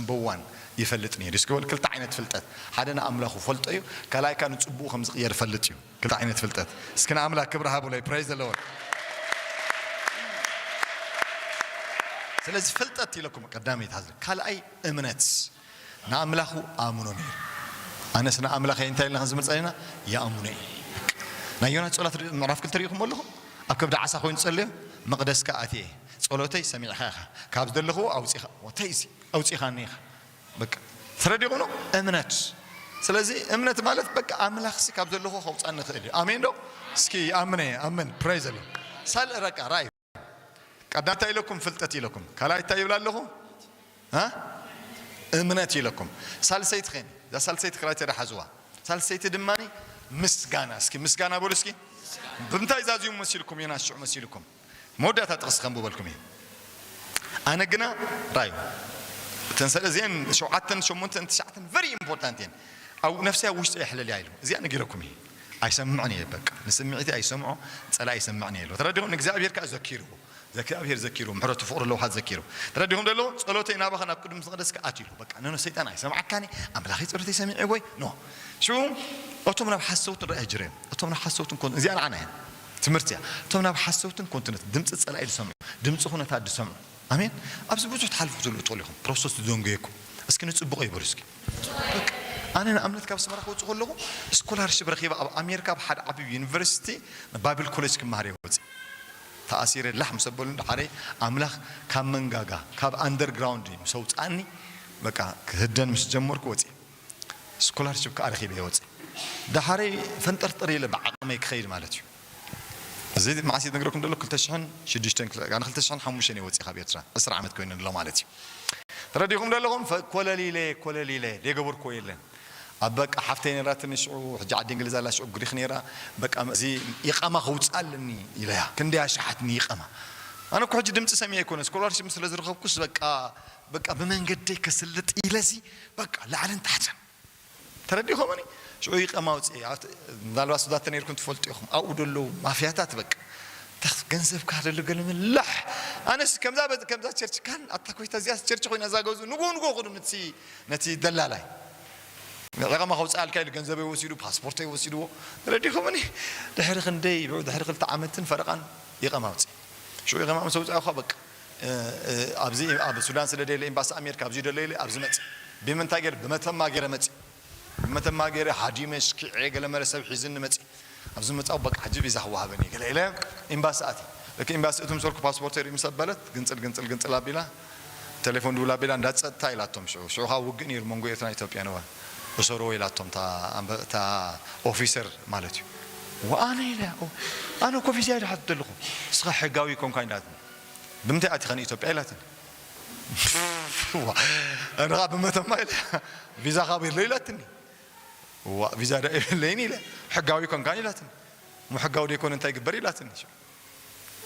number one ይፈልጥ ነይሩ። እስኪ በል ክልተ ዓይነት ፍልጠት፣ ሓደ ንኣምላኹ ፈልጦ እዩ፣ ካልኣይ ከኣ ንጽቡቕ ከም ዝቕየር ፈልጥ እዩ። ክልተ ዓይነት ፍልጠት። እስኪ ንኣምላኽ ክብሪ ሃቡለይ። Praise the Lord። ስለዚ ፍልጠት ኢለኩም ቀዳመይ ትሓዝ፣ ካልኣይ እምነት። ንኣምላኹ ኣምኖ ነይሩ። ኣነስ ንኣምላኸይ እንታይ ኢልና ክንዝምር ጸኒሕና? ይኣምኖ እዩ። ናይ ዮናስ ጸሎት ሪ-፣ ምዕራፍ ክልተ ርኢኹም ኣለኹም? ኣብ ከብዲ ዓሳ ኮይኑ ጸልዮ፣ መቕደስካ ኣትየ፣ ጸሎተይ ሰሚዕካ ኢኻ፣ ካብ ዝደለኽዎ ኣውጺኻ፣ እንታይ እዚ? ኣውጺኻኒ ኢኻ። በቃ፣ ተረዲኹም ነው? እምነት። ስለዚ እምነት ማለት በቃ ኣምላኽሲ ካብ ዘለኽዎ ከውጻኒ ይኽእል እዩ። ኣሜን ዶ? እስኪ ይኣምን እየ፣ ኣምን። Praise the Lord። ሳልእ ረቃ ራይ ቀዳምታይ ኢለኩም ፍልጠት ኢለኩም፣ ካልኣይ እንታይ ይብል ኣለኹ? እ? እምነት ኢለኩም። ሳልሰይቲ ኸን፣ እዛ ሳልሰይቲ ክራይ ተደሓዝዋ። ሳልሰይቲ ድማ ምስጋና። እስኪ ምስጋና በሉ እስኪ። ብምንታይ ዛዝዩ መሲልኩም? ዮናስ ሽዑ መሲልኩም። መወዳእታ ጥቕሲ ከንብበልኩም እዩ። ኣነ ግና ራዩ፣ እተን ሰለ-፣ እዚአን ሸውዓተን፣ ሸሞንተን፣ ትሽዓተን very important እየን። ኣብ ነፍሰይ ኣብ ውሽጢ የሕለልያ ኢሉ። እዚኣ ነጊረኩም እየ። ኣይሰምዕን እየ በቃ። ንስምዒቲ ኣይሰምዖ፣ ጸላኢ ኣይሰምዕን እየ ኢሉ። ተረዲኹም? ንእግዚኣብሔር ከኣ ዘኪርዎ። እግዚኣብሔር ዘኪሩ፣ ምሕረቱ ፍቕሩ ለውሃት ዘኪሩ። ተረዲኹም ደለኹም? ጸሎተይ ናባኻ ናብ ቅዱስ መቕደስ ከኣት ኢሉ። በቃ፣ ኖ፣ ኖ፣ ሰይጣን ኣይሰምዓካን እየ። ኣምላኸይ ጸሎተይ ሰሚዑ ወይ? ኖ። ሽዑ፣ እቶም ናብ ሓሰውትን ረኣይ ጅረ። እቶም ናብ ሓሰውትን ኮን-፣ እዚኣ ንዓና እያ። ትምህርቲ እያ። እቶም ናብ ሓሰውትን ኮንትነት ድምፂ ጸላኢ ዝሰምዑ፣ ድምፂ ኩነታት ዝሰምዑ። ኣሜን። ኣብዚ ብዙሕ ትሓልፉ ዘለኹ ትኽእሉ ኢኹም። ፕሮሰስ ዝደንጎየኩም። እስኪ ንጽቡቕ ይበሉ እስኪ። በቃ፣ ኣነ ንኣብነት ካብ ኣስመራ ክወጽእ ከለኹ ስኮላርሽፕ ረኺበ ኣብ ኣሜሪካ ኣብ ሓደ ዓቢ ዩኒቨርሲቲ ባይብል ኮሌጅ ክመሃር እየ ወጺእ። ተኣሲረ ላሕ ምስ ኣበሉኒ፣ ደሓረይ ኣምላኽ ካብ መንጋጋ፣ ካብ ኣንደርግራውንድ ምስ ኣውጽኣኒ፣ በቃ ክህደን ምስ ጀመርኩ ወጺእ። ስኮላርሽፕ ከኣ ረኺበ እየ ወጺእ። ደሓረይ ፈንጠርጠር ኢለ ብዓቕመይ ክኸይድ ማለት እዩ። እዚ መዓስ እዩ ዝነግረኩም ዘሎ? ክልተ ሽሕን ሽዱሽተን፣ ኣነ ክልተ ሽሕን ሓሙሽተን እየ ወጺእ ካብ ኤርትራ። ዕስራ ዓመት ኮይኑ ኣሎ ማለት እዩ። ተረዲኹም ዶ ኣለኹም? ፈ-፣ ኮለል ኢለ፣ ኮለል ኢለ፣ ዘይገበርኩዎ የለን። ኣብ በቃ ሓፍተይ ነይራትኒ ሽዑ፣ ሕጂ ዓዲ እንግሊዝ ኣላ፣ ሽዑ ግሪኽ ነይራ። በቃ እዚ ኢቓማ ከውጽእ ኣለኒ ኢለያ። ክንደይ ኣሽሓትኒ ኢቓማ። ኣነ እኮ ሕጂ ድምጺ ሰሚዐ ኣይኮነ፣ ስኮላርሺፕ ስለ ዝረኸብኩስ በቃ፣ በቃ ብመንገደይ ከስልጥ ኢለሲ በቃ ላዕልን ታሕትን። ተረዲእኩምኒ? ሽዑ ኢቓማ ኣውጽኤ። ኣብቲ፣ ምናልባት ሱዳተ ነይርኩም ትፈልጡ ኢኹም። ኣብኡ ደለዉ ማፍያታት በቃ። ተኽ-፣ ገንዘብካ ደሎ ገለ ምላሕ። ኣነስ ከምዛ በ-፣ ከምዛ ቸርች ካን ኣታ ኮይታ እዚኣ ቸርች ኮይና እዛ ገዙ ንጎ ንጎ ክዱ ነቲ፣ ነቲ ደላላይ። ኢቓማ ከውጽኣልካ ኢሉ ገንዘበይ ወሲዱ፣ ፓስፖርተይ ወሲድዎ። ተረዲእኩምኒ? ድሕሪ ክንደይ፣ ድሕሪ ክልተ ዓመትን ፈረቓን ኢቓማ ኣውጽኤ። ሽዑ ከማም ሰው ጻኻ በቃ ኣብዚ ኣብ ሱዳን ስለ ደለ ኤምባሲ ኣሜሪካ ኣብዚ ደለ ኢለ ኣብዚ መጽ ብምንታይ ገይረ ብመተማ ገይረ መጽ ብመተማ ገይረ ሃዲመ ሽኪዐ ገለ መለ ሰብ ሒዝኒ መጽ ኣብዚ መጻው በቃ ሕጂ ቪዛ ክወሃበኒ ገለ ኢለ ኤምባሲ ኣቲ ልክ ኤምባሲ እቱም ሰልኩ ፓስፖርት ሪ ምስ ኣበለት ግንጽል ግንጽል ግንጽል ኣቢላ ቴሌፎን ድውል ኣቢላ እንዳጸጥታ ኢላቶም ሽዑ ሽዑ ካብ ውግእ ነይሩ መንጎ ኤርትራን ኢትዮጵያን እዋ እሰሮ ኢላቶም እታ ኦፊሰር ማለት እዩ ወኣነ ኢለ ኣነ ኮፊስ ያድ ሓት ደለኹ እስኻ ሕጋዊ ኮንካ ኢላትኒ ብምንታይ ኣቲኻ ንኢትዮጵያ ኢላትኒ ኣነ ከዓ ብመተማ ኢለ ቪዛ ካብ የለ ኢላትኒ ዋ ቪዛ ዳ የብለይን ኢለ ሕጋዊ ኮንካን ኢላትኒ እሞ ሕጋዊ ደይኮነ እንታይ ግበር ኢላትኒ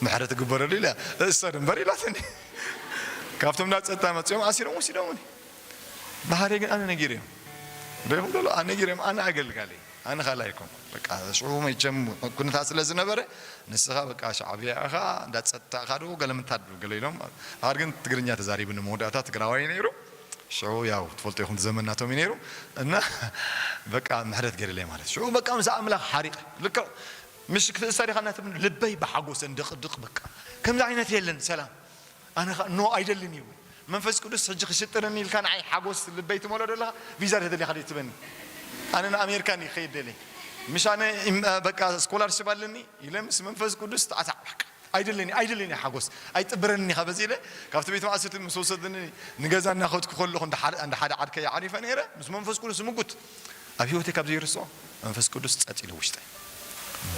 ምሕረት ግበረሉ ኢለ እእሰር እምበር ኢላትኒ ካብቶም ናብ ፀጥታ መፅኦም ኣሲሮም ወሲዶምኒ ብሓደ ግን ኣነ ነጊረዮም ሪኹም ዘሎ ኣነ ነጊረዮም ኣነ ኣገልጋሊ ኣነ ካልኣይ ኮንኩ በቃ ሽዑ መቸም ኩነታት ስለ ዝነበረ ንስኻ በቃ ሻዕብያ ኢኻ እንዳ ፀጥታ ኢኻ ዶ ገለምንታ ዶ ገለ ኢሎም ኣር ግን ትግርኛ ተዛሪቡ ንመወዳእታ ትግራዋይ ነይሩ ሽዑ ያው ትፈልጡ ኢኹም ዘመናቶም እዩ ነይሩ እና በቃ ምሕረት ገይርለይ ማለት ሽዑ በቃ ምስ ኣምላኽ ሓሪቕ ልክዕ ምሽ ክትእሰር ኢኻ እናትብል ልበይ ብሓጎሰ እንድቕድቕ በቃ ከምዚ ዓይነት የለን ሰላም ኣነ ኸ ኖ ኣይደልን እዩ መንፈስ ቅዱስ ሕጂ ክሽጥረኒ ኢልካ ንዓይ ሓጎስ ልበይ ትመሎ ዘለኻ ቪዛ ተደሊኻ ዶ ትበኒ ኣነ ንኣሜሪካ እየ ክኸይድ ደልየ ምሽ ኣነ በቃ ስኮላርሽፕ ኣለኒ ኢለ ምስ መንፈስ ቅዱስ ተዓሳዕ ኣይደለኒ ኣይደለኒ ሓጎስ ኣይጥብረኒ ኢኻ በዚ ኢለ ካብቲ ቤት ማእሰርቲ ምስ ወሰድኒ ንገዛ እናኸድኩ ከለኹ እንዳ ሓደ ዓድከ ይዓሪፈ ነይረ ምስ መንፈስ ቅዱስ ምጉት ኣብ ህይወተይ ካብ ዘይርስዖ መንፈስ ቅዱስ ጸጥ ኢሉ ውሽጠይ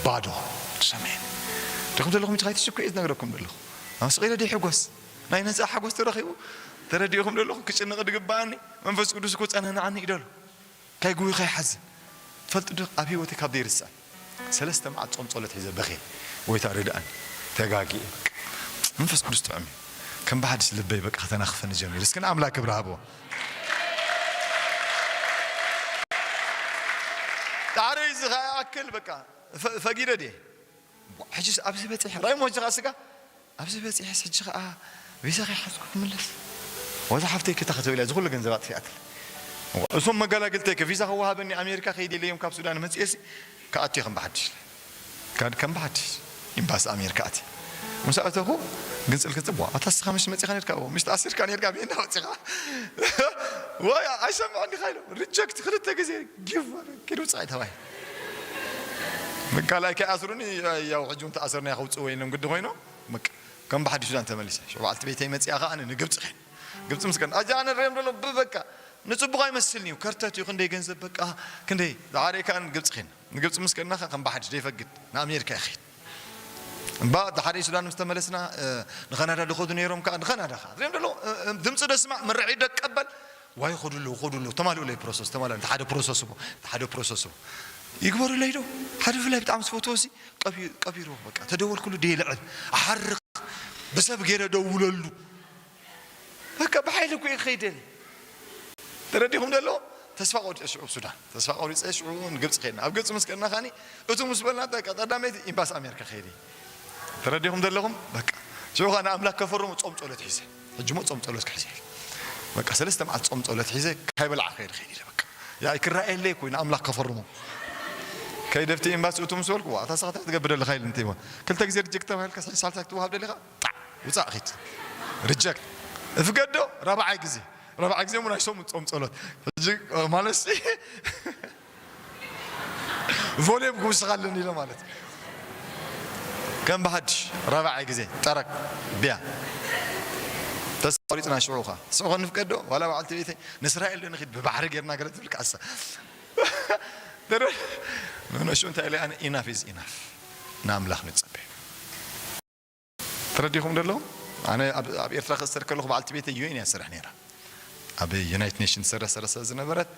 ባዶ ሰሜን ደኹም ዘለኹም እቲ ካይትስኩ እየ ዝነግረኩም ዘለኹ ኣብ ስቕ ኢለ ደይ ሕጎስ ናይ ነፃ ሓጎስ ተረኺቡ ተረዲእኹም ዘለኹ ክጭንቕ ድግበኣኒ መንፈስ ቅዱስ እኮ ጸናንዓኒ ይደሉ ካይ ጉይ ካይ ሓዝን ትፈልጡ ዶ ኣብ ህይወተይ ካብ ዘይርስዕ ሰለስተ መዓት ጾም ጸሎት ሒዘ በኺ ጎይታ ርድኣኒ ተጋጊ መንፈስ ቅዱስ ጥዑም እዩ ከም ብሓድሽ ልበይ በቃ ከተናኽፈኒ ጀሚሩ እስክን ኣምላክ ክብሪ ሃብዎ ጣዕረይ ዝኸኣክል በቃ ፈጊደ ድየ ሕጂ ኣብዚ በፂሕ ራይ ሞጅኻ ስጋ ኣብዚ በፂሐስ ሕጂ ከዓ ቪዛ ከይሓዝኩ ክምለስ ወዛ ሓፍተይ ክታ ክትብል እያ ዝኩሉ ገንዘብ ኣጥፊኣትለ እሶም መጋላግልተይ ከ ቪዛ ከወሃበኒ ኣሜሪካ ከይደ ኢለዮም ካብ ሱዳን መፅኤሲ ክኣትዮ ከም ብሓድሽ ከም ብሓድሽ ኤምባሲ ኣሜሪካ ኣትየ ምስ ኣተኹ ግንፅል ክፅዋ ኣታ ስኻ ምሽ መፂኻ ነርካ ምሽ ተኣሲርካ ነርካ ብና ወፂኻ ወይ ኣይሰምዖ እንዲኻ ኢሎም ሪጀክት ክልተ ግዜ ጊቭ ኪድ ውፃኢ ተባሂ ካልኣይ ከይኣስሩኒ ያው ሕጂ እውን ተኣሰርና ከውፅእዎ ኢሎም ግዲ ኮይኖም ከም ብሓድሽ ሱዳን ተመሊሰ ሽዑ በዓልቲ ቤተይ መፅኣ ከዓ ንግብፂ ኸን ግብፂ ምስ ከን ኣጃ ኣነ ሪኦም ዘሎ ብበቃ ንፅቡቕ ኣይመስልን እዩ ከርተት እዩ ክንደይ ገንዘብ በቃ ክንደይ ዝዓረይ ከዓ ግብፂ ኸን ንግብፂ ምስ ከድና ከም ብሓድሽ ደይፈግድ ንኣሜሪካ ይኸይድ እባ ሓደ ሱዳን ምስ ተመለስና ንካናዳ ዝኸዱ ነይሮም ከዓ ንካናዳ ከዓ ሪኦም ዘሎ ድምፂ ደስማዕ ምርዒ ደቀበል ዋይ ኸዱ ኣለዉ ኸዱ ኣለዉ ተማልኡ ለይ ፕሮሰስ ተማልኡ ሓደ ፕሮሰስ ሞ ሓደ ፕሮሰስ ሞ ይግበሩለይ ዶ ሓደ ብፍላይ ብጣዕሚ ዝፈትዎ ሲ ቀቢርዎ በቃ ተደወልኩሉ ደይልዕል ኣሓርቕ ብሰብ ገይረ ደውለሉ በቃ ብሓይሊ እኮ ክኸይደኒ ተረዲኹም ደሎ ተስፋ ቆሪፀ ሽዑ ሱዳን ተስፋ ቆሪፀ ሽዑ ንግብፂ ከድና ኣብ ግብፂ ምስ ከድና ካኒ እቱ ምስ በልና ቀዳመይቲ ኤምባሲ ኣሜሪካ ከይደ ተረዲኹም ዘለኹም በቃ ሽዑ ከዓ ንኣምላክ ከፈርሙ ፆም ፀሎት ሒዘ ሕጂ ሞ ፆም ፀሎት ክሕዘ በቃ ሰለስተ መዓልቲ ፆም ፀሎት ሒዘ ካይበልዓ ከይድ ከይድ ኢለ በቃ ያይ ክረኣየለይ እኮ ንኣምላክ ከፈርሞ ከይደፍቲ ኤምባሲ እቱ ምስ በልኩ እታ ሰኸታ ትገብር ኣለካ ኢሉ እንታይ ክልተ ግዜ ሪጀክት ተባሂልካ ሳልሳይ ክትወሃብ ደሊካ ጣዕ ውፃእ ኺድ ሪጀክት እፍገዶ ራብዓይ ግዜ ራብዓይ ግዜ ሙ ናይ ሰሙን ፆም ፀሎት ሕጂ ማለት ሲ ቮሊየም ክውስኽ ኣለኒ ኢለ ማለት ከም ብሃድሽ ራብዓይ ግዜ ጠረግ ቢያ ተስፋ ቆሪፅና ሽዑ ኸ ስዑ ንፍቀዶ ዋላ በዓልቲ ቤተይ ንእስራኤል ዶ ንኺድ ብባሕሪ ጌርና ገለ ትብል ካሳ ንነሹ እንታይ ኢለ ኣነ ኢናፍ ኢዝ ኢናፍ ንኣምላኽ ንፀበ ተረዲኹም ደለኹም ኣነ ኣብ ኤርትራ ክእሰር ከለኹ በዓልቲ ቤተይ ዩኤን እያ ትሰርሕ ነይራ ኣብ ዩናይትድ ኔሽን ትሰርሕ ስለ ዝነበረት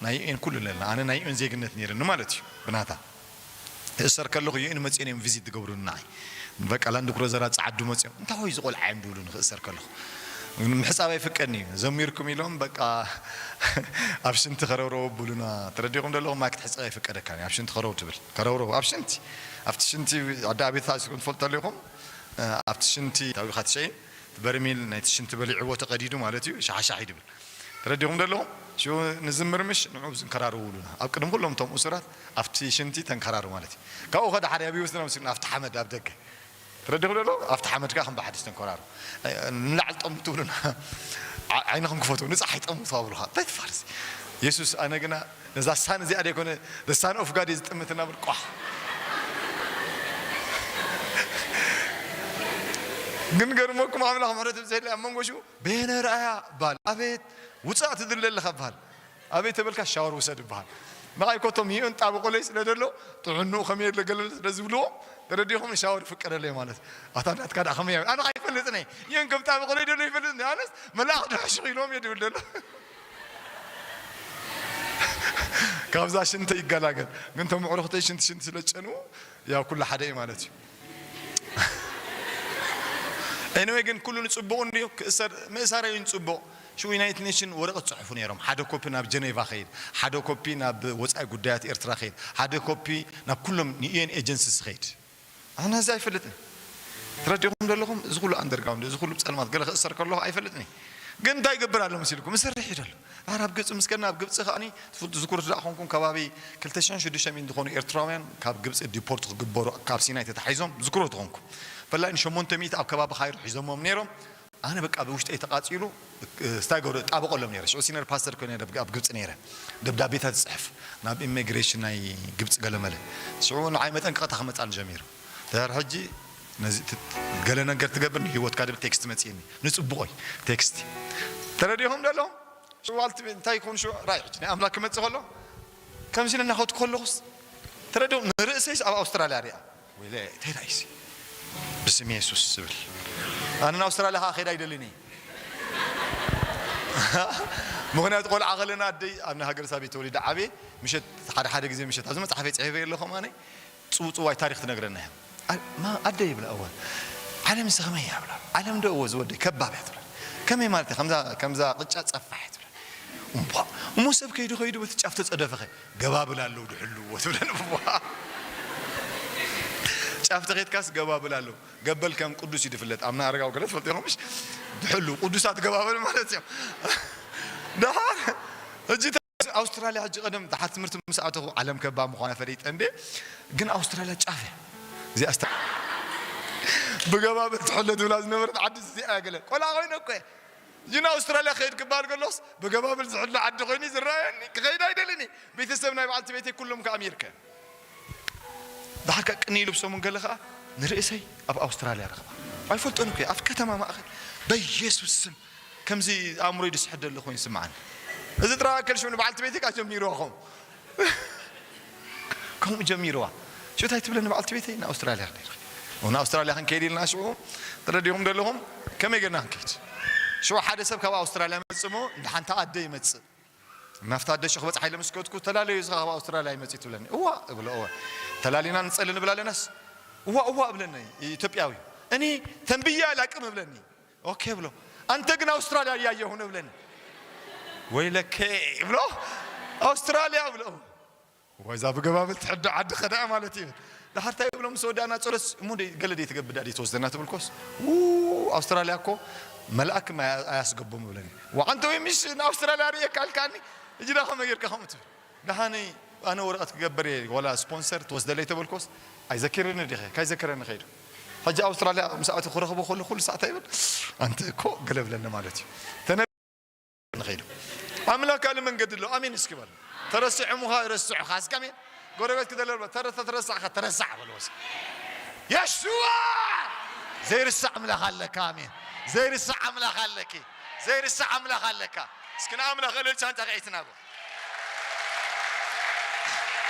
ናይ ዩኤን ኩሉ ኣለና ኣነ ናይ ዩኤን ዜግነት ነይርኒ ማለት እዩ ብናታ ክእሰር ከለኹ ዩኤን መፂኦም እዮም ቪዚት ዝገብሩኒ ንዓይ በቃ ላንድ ክሮዘራ ፀዓዱ መፂኦም እንታይ ሆይ ዝቆልዓ እዮም ድብሉኒ ክእሰር ከለኹ ምሕፃብ ኣይፍቀድኒ እዩ ዘሚርኩም ኢሎም በቃ ኣብ ሽንቲ ከረውረው ብሉና ተረዲኹም ደለኹም ማይ ክትሕፀብ ኣይፍቀደካ ኣብ ሽንቲ ከረው ትብል ከረውረው ኣብ ሽንቲ ኣብቲ ሽንቲ ኣደ ኣቤት ተኣሲርኩም ትፈልጡ ኣለኹም ኣብቲ ሽንቲ ታዊኻ ትሸይን በርሚል ናይቲ ሽንቲ በሊዕዎ ተቐዲዱ ማለት እዩ ሻሓሻሕ ይድብል ተረዲኹም ደለኹም ሽዑ ንዝምር ምሽ ንዑ ዝንከራርውሉና ኣብ ቅድሚ ኩሎም እቶም እሱራት ኣብቲ ሽንቲ ተንከራሩ ማለት እዩ ካብኡ ከዳ ሓደ ኣብ ይወስድና ምስልና ኣብቲ ሓመድ ኣብ ደገ ረዲኹ ደሎ ኣብቲ ሓመድ ከኣ ከም ብሓድሽ ተንኮራሩ። ንላዕሊ ጠሙ ትብሉና፣ ዓ-፣ ዓይንኹም ክፈቱ፣ ንጸሓይ ጠሙ ተባብሉኻ። እንታይ ትፋርስ? የሱስ፣ ኣነ ግና ነዛ ሳን እዚኣ ደይኮነ፣ the Son of God እየ ዝጥምት እናብል ቋሕ። ግን ገርመኩም ኣምላኽ ምሕረት ብዝሕሊ ኣብ መንጎ ሽኡ በየነ ረኣያ በሃል። ኣቤት ውጻእ ትድለ ኣለኻ በሃል። ኣበይ ተበልካ ሻወር ውሰድ ይበሃል። ንዓይ ኮቶም ይእን ጣበቆለይ ስለ ደሎ ጥዕንኡ ከመይ የለ ገለ ስለ ዝብልዎ ተረዲኹም ሻወር ይፍቀደለይ ማለት። ኣታ ናትካ ደኣ ከመይ ኣነ ኣይፈልጥን እየ። ይእን ከም ጣበቆለይ ደሎ ይፈልጥን እየ። ኣነስ መልኣኽ ድሕሽኽ ኢሎም እየ ድብል ደሎ። ካብዛ ሽንተ ይገላገል። ግን ቶም ኣዕሩኽተይ ሽንቲ ሽንቲ ስለ ዝጨንዉ ያው ኩሉ ሓደ እዩ ማለት እዩ። ኤኒወይ ግን ኩሉ ንጽቡቕ እንድዩ ክእሰር ምእሳረይ ንጽቡቕ። ሽዑ ዩናይትድ ኔሽን ወረቐት ጽሑፉ ነይሮም። ሓደ ኮፒ ናብ ጀኔቫ ኸይድ፣ ሓደ ኮፒ ናብ ወጻኢ ጉዳያት ኤርትራ ኸይድ፣ ሓደ ኮፒ ናብ ኩሎም ንዩኤን ኤጀንሲስ ኸይድ። ኣነ እዚ ኣይፈልጥን። ትረዲኹም ዘለኹም እዚ ኩሉ ኣንደርግራውንድ እዚ ኩሉ ጸልማት ገለ ክእሰር ከለኹ ኣይፈልጥን እየ። ግን እንታይ ይገብር ኣሎ መሲልኩም? እሰርሕ እዩ ዘሎ። ኣር ኣብ ግብጺ ምስ ከድና ኣብ ግብጺ ከኣኒ ትፍልጡ ዝኩር ዳ ኾንኩም ከባቢ ክልተ ሽሕን ሽዱሽተ ሚእትን ዝኾኑ ኤርትራውያን ካብ ግብጺ ዲፖርት ክግበሩ ካብ ሲናይ ተታሒዞም ዝኩር ትኾንኩም። ፈላይ ን ሸሞንተ ሚእቲ ኣብ ከባቢ ካይሮ ሒዞሞም ነይሮም። ኣነ በቃ ብውሽጠይ ተቓጺሉ፣ እ፣ ስታይ ገብረ ጣበቆሎም ነይረ። ሽዑ ሲነር ፓስተር ኮይነ ኣብ፣ ኣብ ግብጺ ነይረ። ደብዳቤታት ዝጽሕፍ ናብ ኢሚግሬሽን ናይ ግብጺ ገለመለ። ሽዑ ንዓይ መጠንቀቕታ ክመጻኒ ጀሚሩ። ድሕሪ ሕጂ ነዚ ት-፣ ገለ ነገር ትገብር ንህይወትካ ድብል ቴክስት መጽእኒ። ንጽቡቕ እዩ ቴክስት። ተረዲኹም ደለኹም? ሽዑ ዋልት እንታይ ይኹን ሽዑ ራይ ሕጂ ናይ ኣምላክ ክመጽእ ከሎ ከምዚ ኢለ እናኸድኩ ከለኹስ ተረዲኹም ንርእሰይስ ኣብ ኣውስትራልያ ሪኣ። ወይለ እንታይ ራእይሲ ብስም የሱስ ዝብል ኣነ ንኣውስትራልያ ከዓ ከይዳ ኣይደልን እየ። ምኽንያቱ ቆልዓ ከለና ኣደይ ኣብ ናይ ሃገር ሳቤት ተወሊደ ዓብየ ምሸት ሓደ ሓደ ግዜ ምሸት ኣብዚ መፅሓፈይ ፅሒፈ ኣለኹም ኣነ ፅውፅዋይ ታሪክ ትነግረና እያ። ኣ-፣ ማ-፣ ኣደ ይብላ እወ። ዓለም ስ ከመይ እያ ብላ። ዓለም ዶ እወ ዝወደይ ከባብ እያ ትብላ። ከመይ ማለት እያ? ከምዛ፣ ከምዛ ቅጫ ጸፋሕ እያ ትብላ። እምቧ፣ እሞ ሰብ ከይዱ ከይዱ በቲ ጫፍ ተጸደፈኸ ገባብል ኣለዉ ድሕሉ እወ ትብለን። እምቧ። ጫፍ ተኸይድካስ ገባብል ኣለዉ። ገበል ከም ቅዱስ እዩ ዝፍለጥ። ኣብ ናይ ኣረጋዊ ገለ ትፈልጡ ኢኹም ምሽ? ድሕሉ ቅዱሳት ገባብል ማለት እዮም። ደሓር፣ ሕጂ ኣውስትራልያ ሕጂ ቀደም ደሓር ትምህርቲ ምስ ኣተኹ ዓለም ከባ ምዃና ፈሊጠ እንዴ፣ ግን ኣውስትራልያ ጫፍ እያ። እዚኣ ስታ-፣ ብገባብል ትሕሎ ዝብላ ዝነበረት ዓዲ እዚኣ እያ ገለ። ቆልዓ ኮይነ እኮ እየ። ሕጂ ንኣውስትራልያ ክኸይድ ክበሃል ከሎስ ብገባብል ዝሕሎ ዓዲ ኮይኑ እዩ ዝረኣየኒ። ክኸይድ ኣይደልን እየ። ቤተሰብ ናይ በዓልቲ ቤተይ ኩሎም ከኣ ኣሜሪካ እዮም። ደሓር ከኣ ቅንይ ኢሉ ብሰሙን ገለ ከኣ ንርእሰይ ኣብ ኣውስትራልያ ረኽባ። ኣይፈልጦን እኮ እየ። ኣብ ከተማ ማእኸል በየሱስ ስም ከምዚ ኣእምሮይ ዝስሕት ዘሎ ኮይኑ ይስምዓኒ። እዚ ጥራይ ኣከል ሽዑ ንበዓልቲ ቤተይ ከኣ ጀሚርዋ ከምኡ። ከምኡ ጀሚርዋ። ሽዑ እንታይ ትብለኒ በዓልቲ ቤተይ? ንኣውስትራልያ ክንደይ ንኸይድ። ንኣውስትራልያ ክንከይድ ኢልና ሽዑ ተረዲኹም ዘለኹም ከመይ ጌርና ክንከይድ? ሽዑ ሓደ ሰብ ካብ ኣውስትራልያ ይመጽእ እሞ እንዳ ሓንቲ ኣደ ይመጽእ። ናብታ ኣደ ሽዑ ክበጽሓ ኢለ ምስ ከድኩ ተላለዩ እዚ ካብ ኣውስትራልያ ይመጽእ ትብለኒ። እዋ እብሎ እወ። ተላሊና ንጸሊ ንብል ኣለናስ እዋ እዋ እብለኒ ኢትዮጵያዊ። እኔ ተንብዬ አላቅም እብለኒ። ኦኬ ብሎ፣ አንተ ግን አውስትራሊያ እያየሁ ነው ብለን፣ ወይለከ ብሎ፣ አውስትራሊያ ብሎ፣ ወዛ ብገባብል ትሕዶ ዓዲ ከዳ ማለት እዩ። ድሓር እንታይ ብሎ ምስ ወዳእና ጸሎት እሞ ደይ-፣ ገለ ደይ ትገብዳ ደይ ትወስደና ትብልኮስ፣ ው፣ አውስትራሊያ እኮ መልኣክ ኣያ-፣ ኣያስገቦም ብለኒ። ወዓንተ ወይ ምሽ ንኣውስትራሊያ ርእየካ ኣልካኒ፣ እጅ ዳ ከመይ ጌርካ ከምኡ ትብል? ደሓነይ ኣነ ወረቐት ክገብር እየ፣ ዋላ ስፖንሰር ትወስደለይ ተበልኮስ ኣይዘኪርኒ ዲኸ? ካይዘከረኒ ከይዱ። ሕጂ ኣውስትራልያ ምስ ኣቱ ክረኽቦ ከሎ ኩሉ ሳዕ እንታይ ይብል? ኣንቲ እኮ ገለ ብለኒ ማለት እዩ። ተነ-፣ ንኸይዱ። ኣምላክ ኣለ መንገዲ ኣሎ። ኣሜን እስኪ በል። ተረሲዑ ምዃ ረስዑኻ እስኪ ኣሜን። ጎረቤት ክደለ በል። ተረ-፣ ተረሳዕካ ተረሳዕ በልዎ እስኪ። የሽዋ! ዘይርሳዕ ኣምላኽ ኣለካ። ኣሜን። ዘይርሳዕ ኣምላኽ ኣለኪ። ዘይርሳዕ ኣምላኽ ኣለካ። እስኪ ንኣምላኽ እልልታ እንተ ከይትናቦ።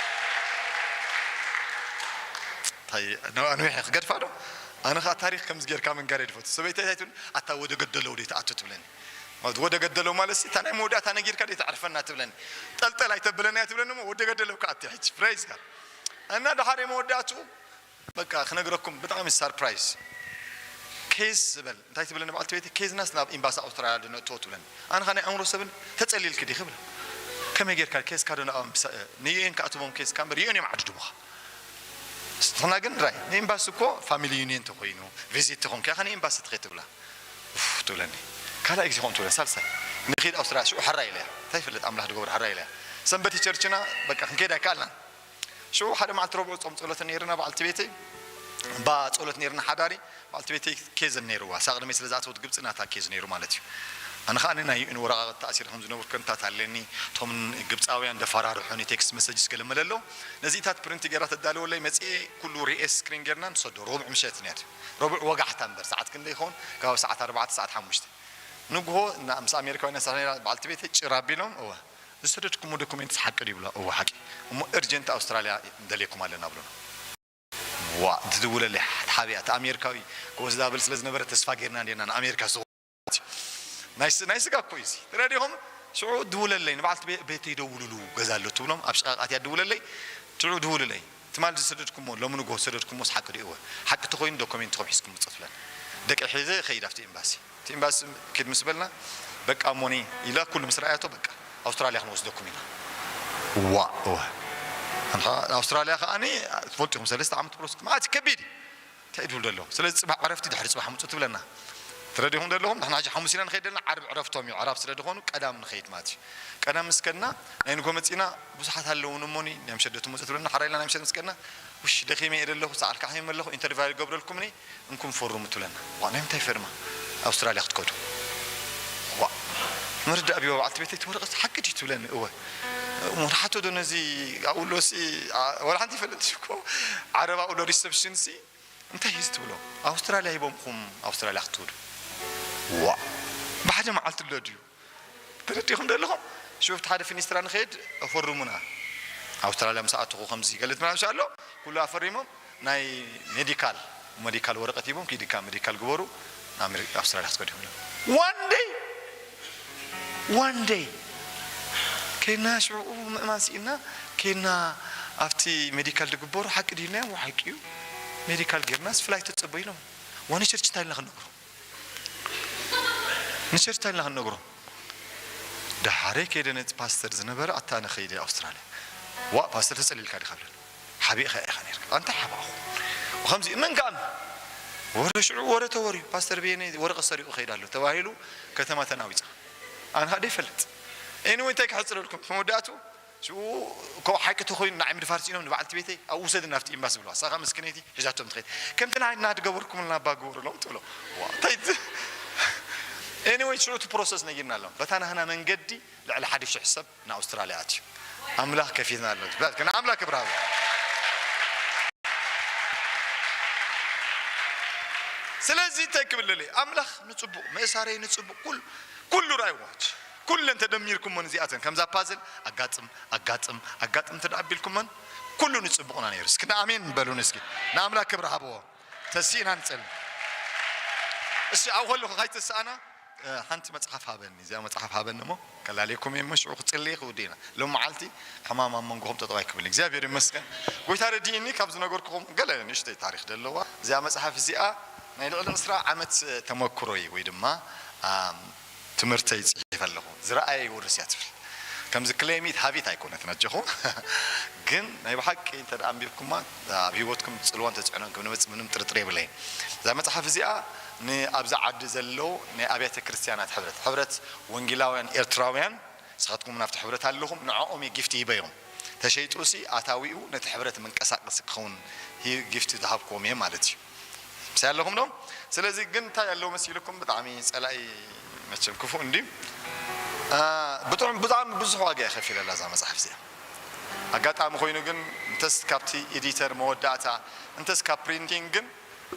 እንታይ፣ ነ-፣ ኣንዊሐ ክገድፋ ዶ? ኣነ ኸኣ ታሪኽ ከምዚ ጌርካ ምንጋር እየ ዝፈቱ። ሰበይተይ እንታይ ትብል? ኣታ ወደ ገደለው ደይ ትኣቱ ትብለኒ። ማለት ወደ ገደለው ማለት ሲ፣ እታ ናይ መወዳእታ ነጊርካ ደይ ተዕርፈና ትብለኒ። ጠልጠል ኣይተብለና እያ ትብለኒ እሞ ወደ ገደለው ከኣ ኣትያ ሕጂ። ፕሬዝ ጋድ። እና ደሓር መወዳእትኡ በቃ ክነግረኩም ብጣዕሚ ሰርፕራይዝ። ኬዝ ዝበል እንታይ ትብለኒ በዓልቲ ቤተይ፣ ኬዝናስ ናብ ኤምባሲ ኣውስትራልያ ዶ ነእትዎ ትብለኒ። ኣነ ኸኣ ናይ ኣእምሮ ሰብን ተጸሊልኪ ዲኺ ብላ። ከመይ ጌርካ ኬዝካ ዶ ናብ ኣምብሳ-፣ ንዩኤን ክኣትዎም ኬዝካ እምበር ዩኤን እዮም ዓድድሙኻ። ንሕና ግን ራይ ንኤምባሲ እኮ ፋሚሊ ዩኒየን ተኾይኑ ቪዚት ተኾንካ ኢኻ ንኤምባሲ ትኸይድ ትብላ። ኡፍ ትብለኒ። ካልኣይ ግዜ ኾን ትብለኒ ሳልሳይ። ንኺድ ኣውስትራልያ ሽዑ ሕራይ ኢለያ። እንታይ ይፍለጥ ኣምላኽ ዝገብሮ ሕራይ ኢለያ። ሰንበት ቸርችና በቃ ክንከይድ ኣይከኣልናን። ሽዑ ሓደ መዓልቲ ረቡዕ ጾም ጸሎት ነይርና በዓልቲ ቤተይ እባ ጸሎት ነይርና ሓዳሪ፣ በዓልቲ ቤተይ ኬዝ ነይርዋ። እሳ ቅድመይ ስለ ዝኣተወት ግብጺ ናታ ኬዝ ነይሩ ማለት እዩ። ኣነ ኸኣ ናይ ዩ ኤን ወረቓቕቲ ተኣሲረ ከም ዝነበርኩ ከንታት ኣለኒ። እቶም ግብጻውያን ደፋራርሑኒ፣ ቴክስት መሰጅስ ገለ መለ ኣለዉ። ነዚታት ፕሪንት ጌራ ተዳልወለይ መጺኤ ኩሉ ሪኤ ስክሪን ጌርና ንሰዶ። ረቡዕ ምሸት ነይሩ። ረቡዕ ወጋሕታ እምበር፣ ሰዓት ክንደይ ይኸውን? ከባቢ ሰዓት ኣርባዕተ፣ ሰዓት ሓሙሽተ። ንግሆ ምስ ኣሜሪካውያን ሰራሕና በዓልቲ ቤተይ ጭር ኣቢሎም፣ እወ፣ ዝሰደድኩሞ ዶኩሜንትስ ሓቂ ድዩ ይብላ። እወ ሓቂ። እሞ እርጀንት ኣውስትራልያ ንደልየኩም ኣለና ብሉና። ዋእ፣ ዝድውለለይ ሓብያ፣ እቲ ኣሜሪካዊ ክወስዳ ብል ስለ ዝነበረ ተስፋ ጌርና እንዴና ንኣሜሪካ ዝኸ-፣ ናይ ስ-፣ ናይ ስጋ እኮ እዩ እዚ። ተረዲኹም? ሽዑ ድውለለይ፣ ንበዓልቲ ቤ-፣ ቤተይ ደውሉሉ፣ ገዛ ኣሎ ትብሎም፣ ኣብ ሽቓቓት እያ ድውለለይ። ሽዑ ድውሉለይ። ትማል ዝሰደድኩሞ፣ ሎሚ ንግሆ ዝሰደድኩሞስ ሓቂ ድዩ? እወ። ሓቂ ተኾይኑ ዶኩሜንትኩም ሒዝኩም ምጹ ትብለኒ። ደቂ ሒዘ እኸይድ ኣብቲ ኤምባሲ። እቲ ኤምባሲ ኪድ ምስ በልና፣ በቃ እሞኒ ኢላ ኩሉ ምስ ረኣያቶ፣ በቃ ኣውስትራልያ ክንወስደኩም ኢና። ዋእ፣ እወ። ኣንታ ኣውስትራልያ ከኣኒ ትፈልጡ ኢኹም፣ ሰለስተ ዓመት ፕሮሰስ ማለት ከቢድ እዩ። እንታይ ትብሉ ዘለኹም? ስለዚ ጽባሕ ዕረፍቲ ድሕሪ ጽባሕ ምጹ ትብለና። ትረዲኹም ዘለኹም? ንሕና ሕጂ ሓሙስ ኢና ንኸይድ ዘለና፣ ዓርቢ ዕረፍቶም እዩ። ዕራብ ስለ ዝኾኑ ቀዳም ንኸይድ ማለት እዩ። ቀዳም ምስ ከድና፣ ናይ ንግሆ መጺና፣ ብዙሓት ኣለዉን እሞኒ፣ ናይ ምሸት ዶ ትመጹ ትብለና። ሓራይ ኢልና ናይ ምሸት ምስ ከድና፣ ውሽ፣ ደኺመ እየ ዘለኹ፣ ሰዓል ካሕዮም ኣለኹ፣ ኢንተርቪው ይገብረልኩምኒ፣ እንኩም ፈርሙ ትብለና። ዋ፣ ናይ ምንታይ ፈርማ? ኣውስትራልያ ክትከዱ። ዋ፣ ምርዳእ ቢዋ በዓልቲ ቤተይ፣ እቲ ወረቐት ሓቂ ድዩ ትብለኒ? እወ። እሞ ንሓቶ ዶ ነዚ ኣብኡ ሎሲ፣ ኣ-፣ ወላ ሓንቲ ይፈልጥ እኮ፣ ዓረብ ኣብኡ ሎ ሪሰፕሽንሲ፣ እንታይ እዩ ትብሎ? ኣውስትራልያ ሂቦምኹም ኣውስትራልያ ክትከዱ። ዋ፣ ብሓደ መዓልቲ ኣሎ ድዩ? ተረዲኹም ዶ ኣለኹም? ሽዑ ኣብቲ ሓደ ፊኒስትራ ንኸይድ፣ ኣፈርሙና። ኣውስትራልያ ምስ ኣተኹ ከምዚ ገለ ትመላለሱ ኣሎ፣ ኩሉ ኣፈሪሞም፣ ናይ ሜዲካል፣ ሜዲካል ወረቐት ሂቦም፣ ኪድካ ሜዲካል ግበሩ፣ ኣሜሪ-፣ ኣውስትራልያ ክትከዱ ይብሉ። ዋን ደይ፣ ዋን ደይ። ከይና ሽዑ ምእማን ስኢና፣ ከይና ኣብቲ ሜዲካል ዝግበሩ፣ ሓቂ ድዩ ኢልናዮም፣ ሓቂ እዩ። ሜዲካል ጌርናስ ፍላይት ተጸበዩና። ዋን ቸርች እንታይ ኢልና ክንነግሮ? ንቸርች እንታይ ኢልና ክንነግሮ? ደሓረይ ከይደ ነቲ ፓስተር ዝነበረ፣ ኣታ ኣነ ከይደ ኣውስትራልያ። ዋእ፣ ፓስተር ተጸሊልካ ዲኻ ብለኒ። ሓቢእኻ ኢኻ ነይርካ። ኣንታ ሓባእኹ። ከምዚ፣ መን ከኣ? ወረ ሽዑ ወረ ተወርዩ። ፓስተር በየነ ወረቐት ሰሪቑ ከይድ ኣሎ ተባሂሉ ከተማ ተናዊጻ። ኣነ ከኣ ደይፈልጥ። ኤኒወይ፣ እንታይ ክሕጽረልኩም? መወዳእቱ ሽኡ እኮ ሓቂ ተኾይኑ ንዓይ ምድፋር ስኢኖም ንበዓልቲ ቤተይ ኣብኡ ውሰድና ኣብቲ ኤምባሲ ብለዋ። እሳ ኸኣ መስኪነይቲ ሒዛቶም ትኸይድ። ከምቲ ንዓና ዝገበርኩምልና እባ ግበሩሎም ትብሎ። ዋ፣ እንታይ ት-፣ ኤኒወይ ሽዑ እቲ ፕሮሰስ ነጊርና ኣለዎም። በታ ናህና መንገዲ ልዕሊ ሓደ ሽሕ ሰብ ንኣውስትራልያ ኣትዩ። ኣምላኽ ከፊትና ኣሎ። ንኣምላኽ ክብሪ ሃቡ። ስለዚ እንታይ ክብል ደልየ? ኣምላኽ ንጽቡቕ፣ ምእሳረይ ንጽቡቕ፣ ኩል-፣ ኩሉ ራእይዎ። ኩለን ተደሚርኩመን እዚኣተን ከምዛ ፓዝል ኣጋጥም፣ ኣጋጥም፣ ኣጋጥም እንተ ደኣ ኣቢልኩመን ኩሉ ንጽቡቕና ነይሩ። እስኪ ንኣሜን በሉን እስኪ። ንኣምላኽ ክብሪ ሃብዎ። ተሲእና ንጸሊ። እሺ፣ ኣብኡ ከለኹ ካይተሳእና፣ እ፣ ሓንቲ መጽሓፍ ሃበኒ። እዚኣ መጽሓፍ ሃበኒ እሞ ከላልየኩም እየ እሞ ሽዑ ክጽልይ ክውዲ ኢና። ሎም መዓልቲ ሕማም ኣብ መንጎኹም ጠጠው ኣይክብል። እግዚኣብሔር ይመስገን። ጎይታ ረዲእኒ ካብ ዝነገርኩኹም ገለ ንእሽተይ ታሪኽ ደለዋ። እዚኣ መጽሓፍ እዚኣ ናይ ልዕሊ ዕስራ ዓመት ተመክሮይ ወይ ድማ፣ ኣም፣ ትምህርተይ ጽሒፈ ኣለኹ። ዝረኣየ ይውርስ እያ ትብል። ከምዚ ክሌም ኢት ሃቭ ኢት ኣይኮነትን ኣጆኹም። ግን ናይ ብሓቂ እንተ ደኣ ኣንቢብኩማ ኣብ ህይወትኩም ትጽልዎን ተጽዕኖን ከም ንመጽእ ምንም ጥርጥር የብለይን። እዛ መጽሓፍ እዚኣ ንኣብዛ ዓዲ ዘለዉ ናይ ኣብያተ ክርስትያናት ሕብረት፣ ሕብረት ወንጌላውያን ኤርትራውያን፣ ንስኻትኩም እውን ኣብቲ ሕብረት ኣለኹም፣ ንዕኦም እየ ጊፍቲ ሂበዮም። ተሸይጡሲ ኣታዊኡ ነቲ ሕብረት መንቀሳቀሲ ክኸውን ሂ-፣ ጊፍቲ ዝሃብክዎም እየ ማለት እዩ። ምሳይ ኣለኹም ዶ? ስለዚ ግን እንታይ ኣለዎ መሲልኩም? ብጣዕሚ ጸላኢ መቸም ክፉእ እንድዩ። አ፣ ብጥዑም፣ ብጣዕሚ ብዙሕ ዋጋ እየ ከፊለላ እዛ መጽሓፍ እዚኣ። ኣጋጣሚ ኮይኑ ግን እንተስ ካብቲ ኤዲተር መወዳእታ፣ እንተስ ካብ ፕሪንቲንግ ግን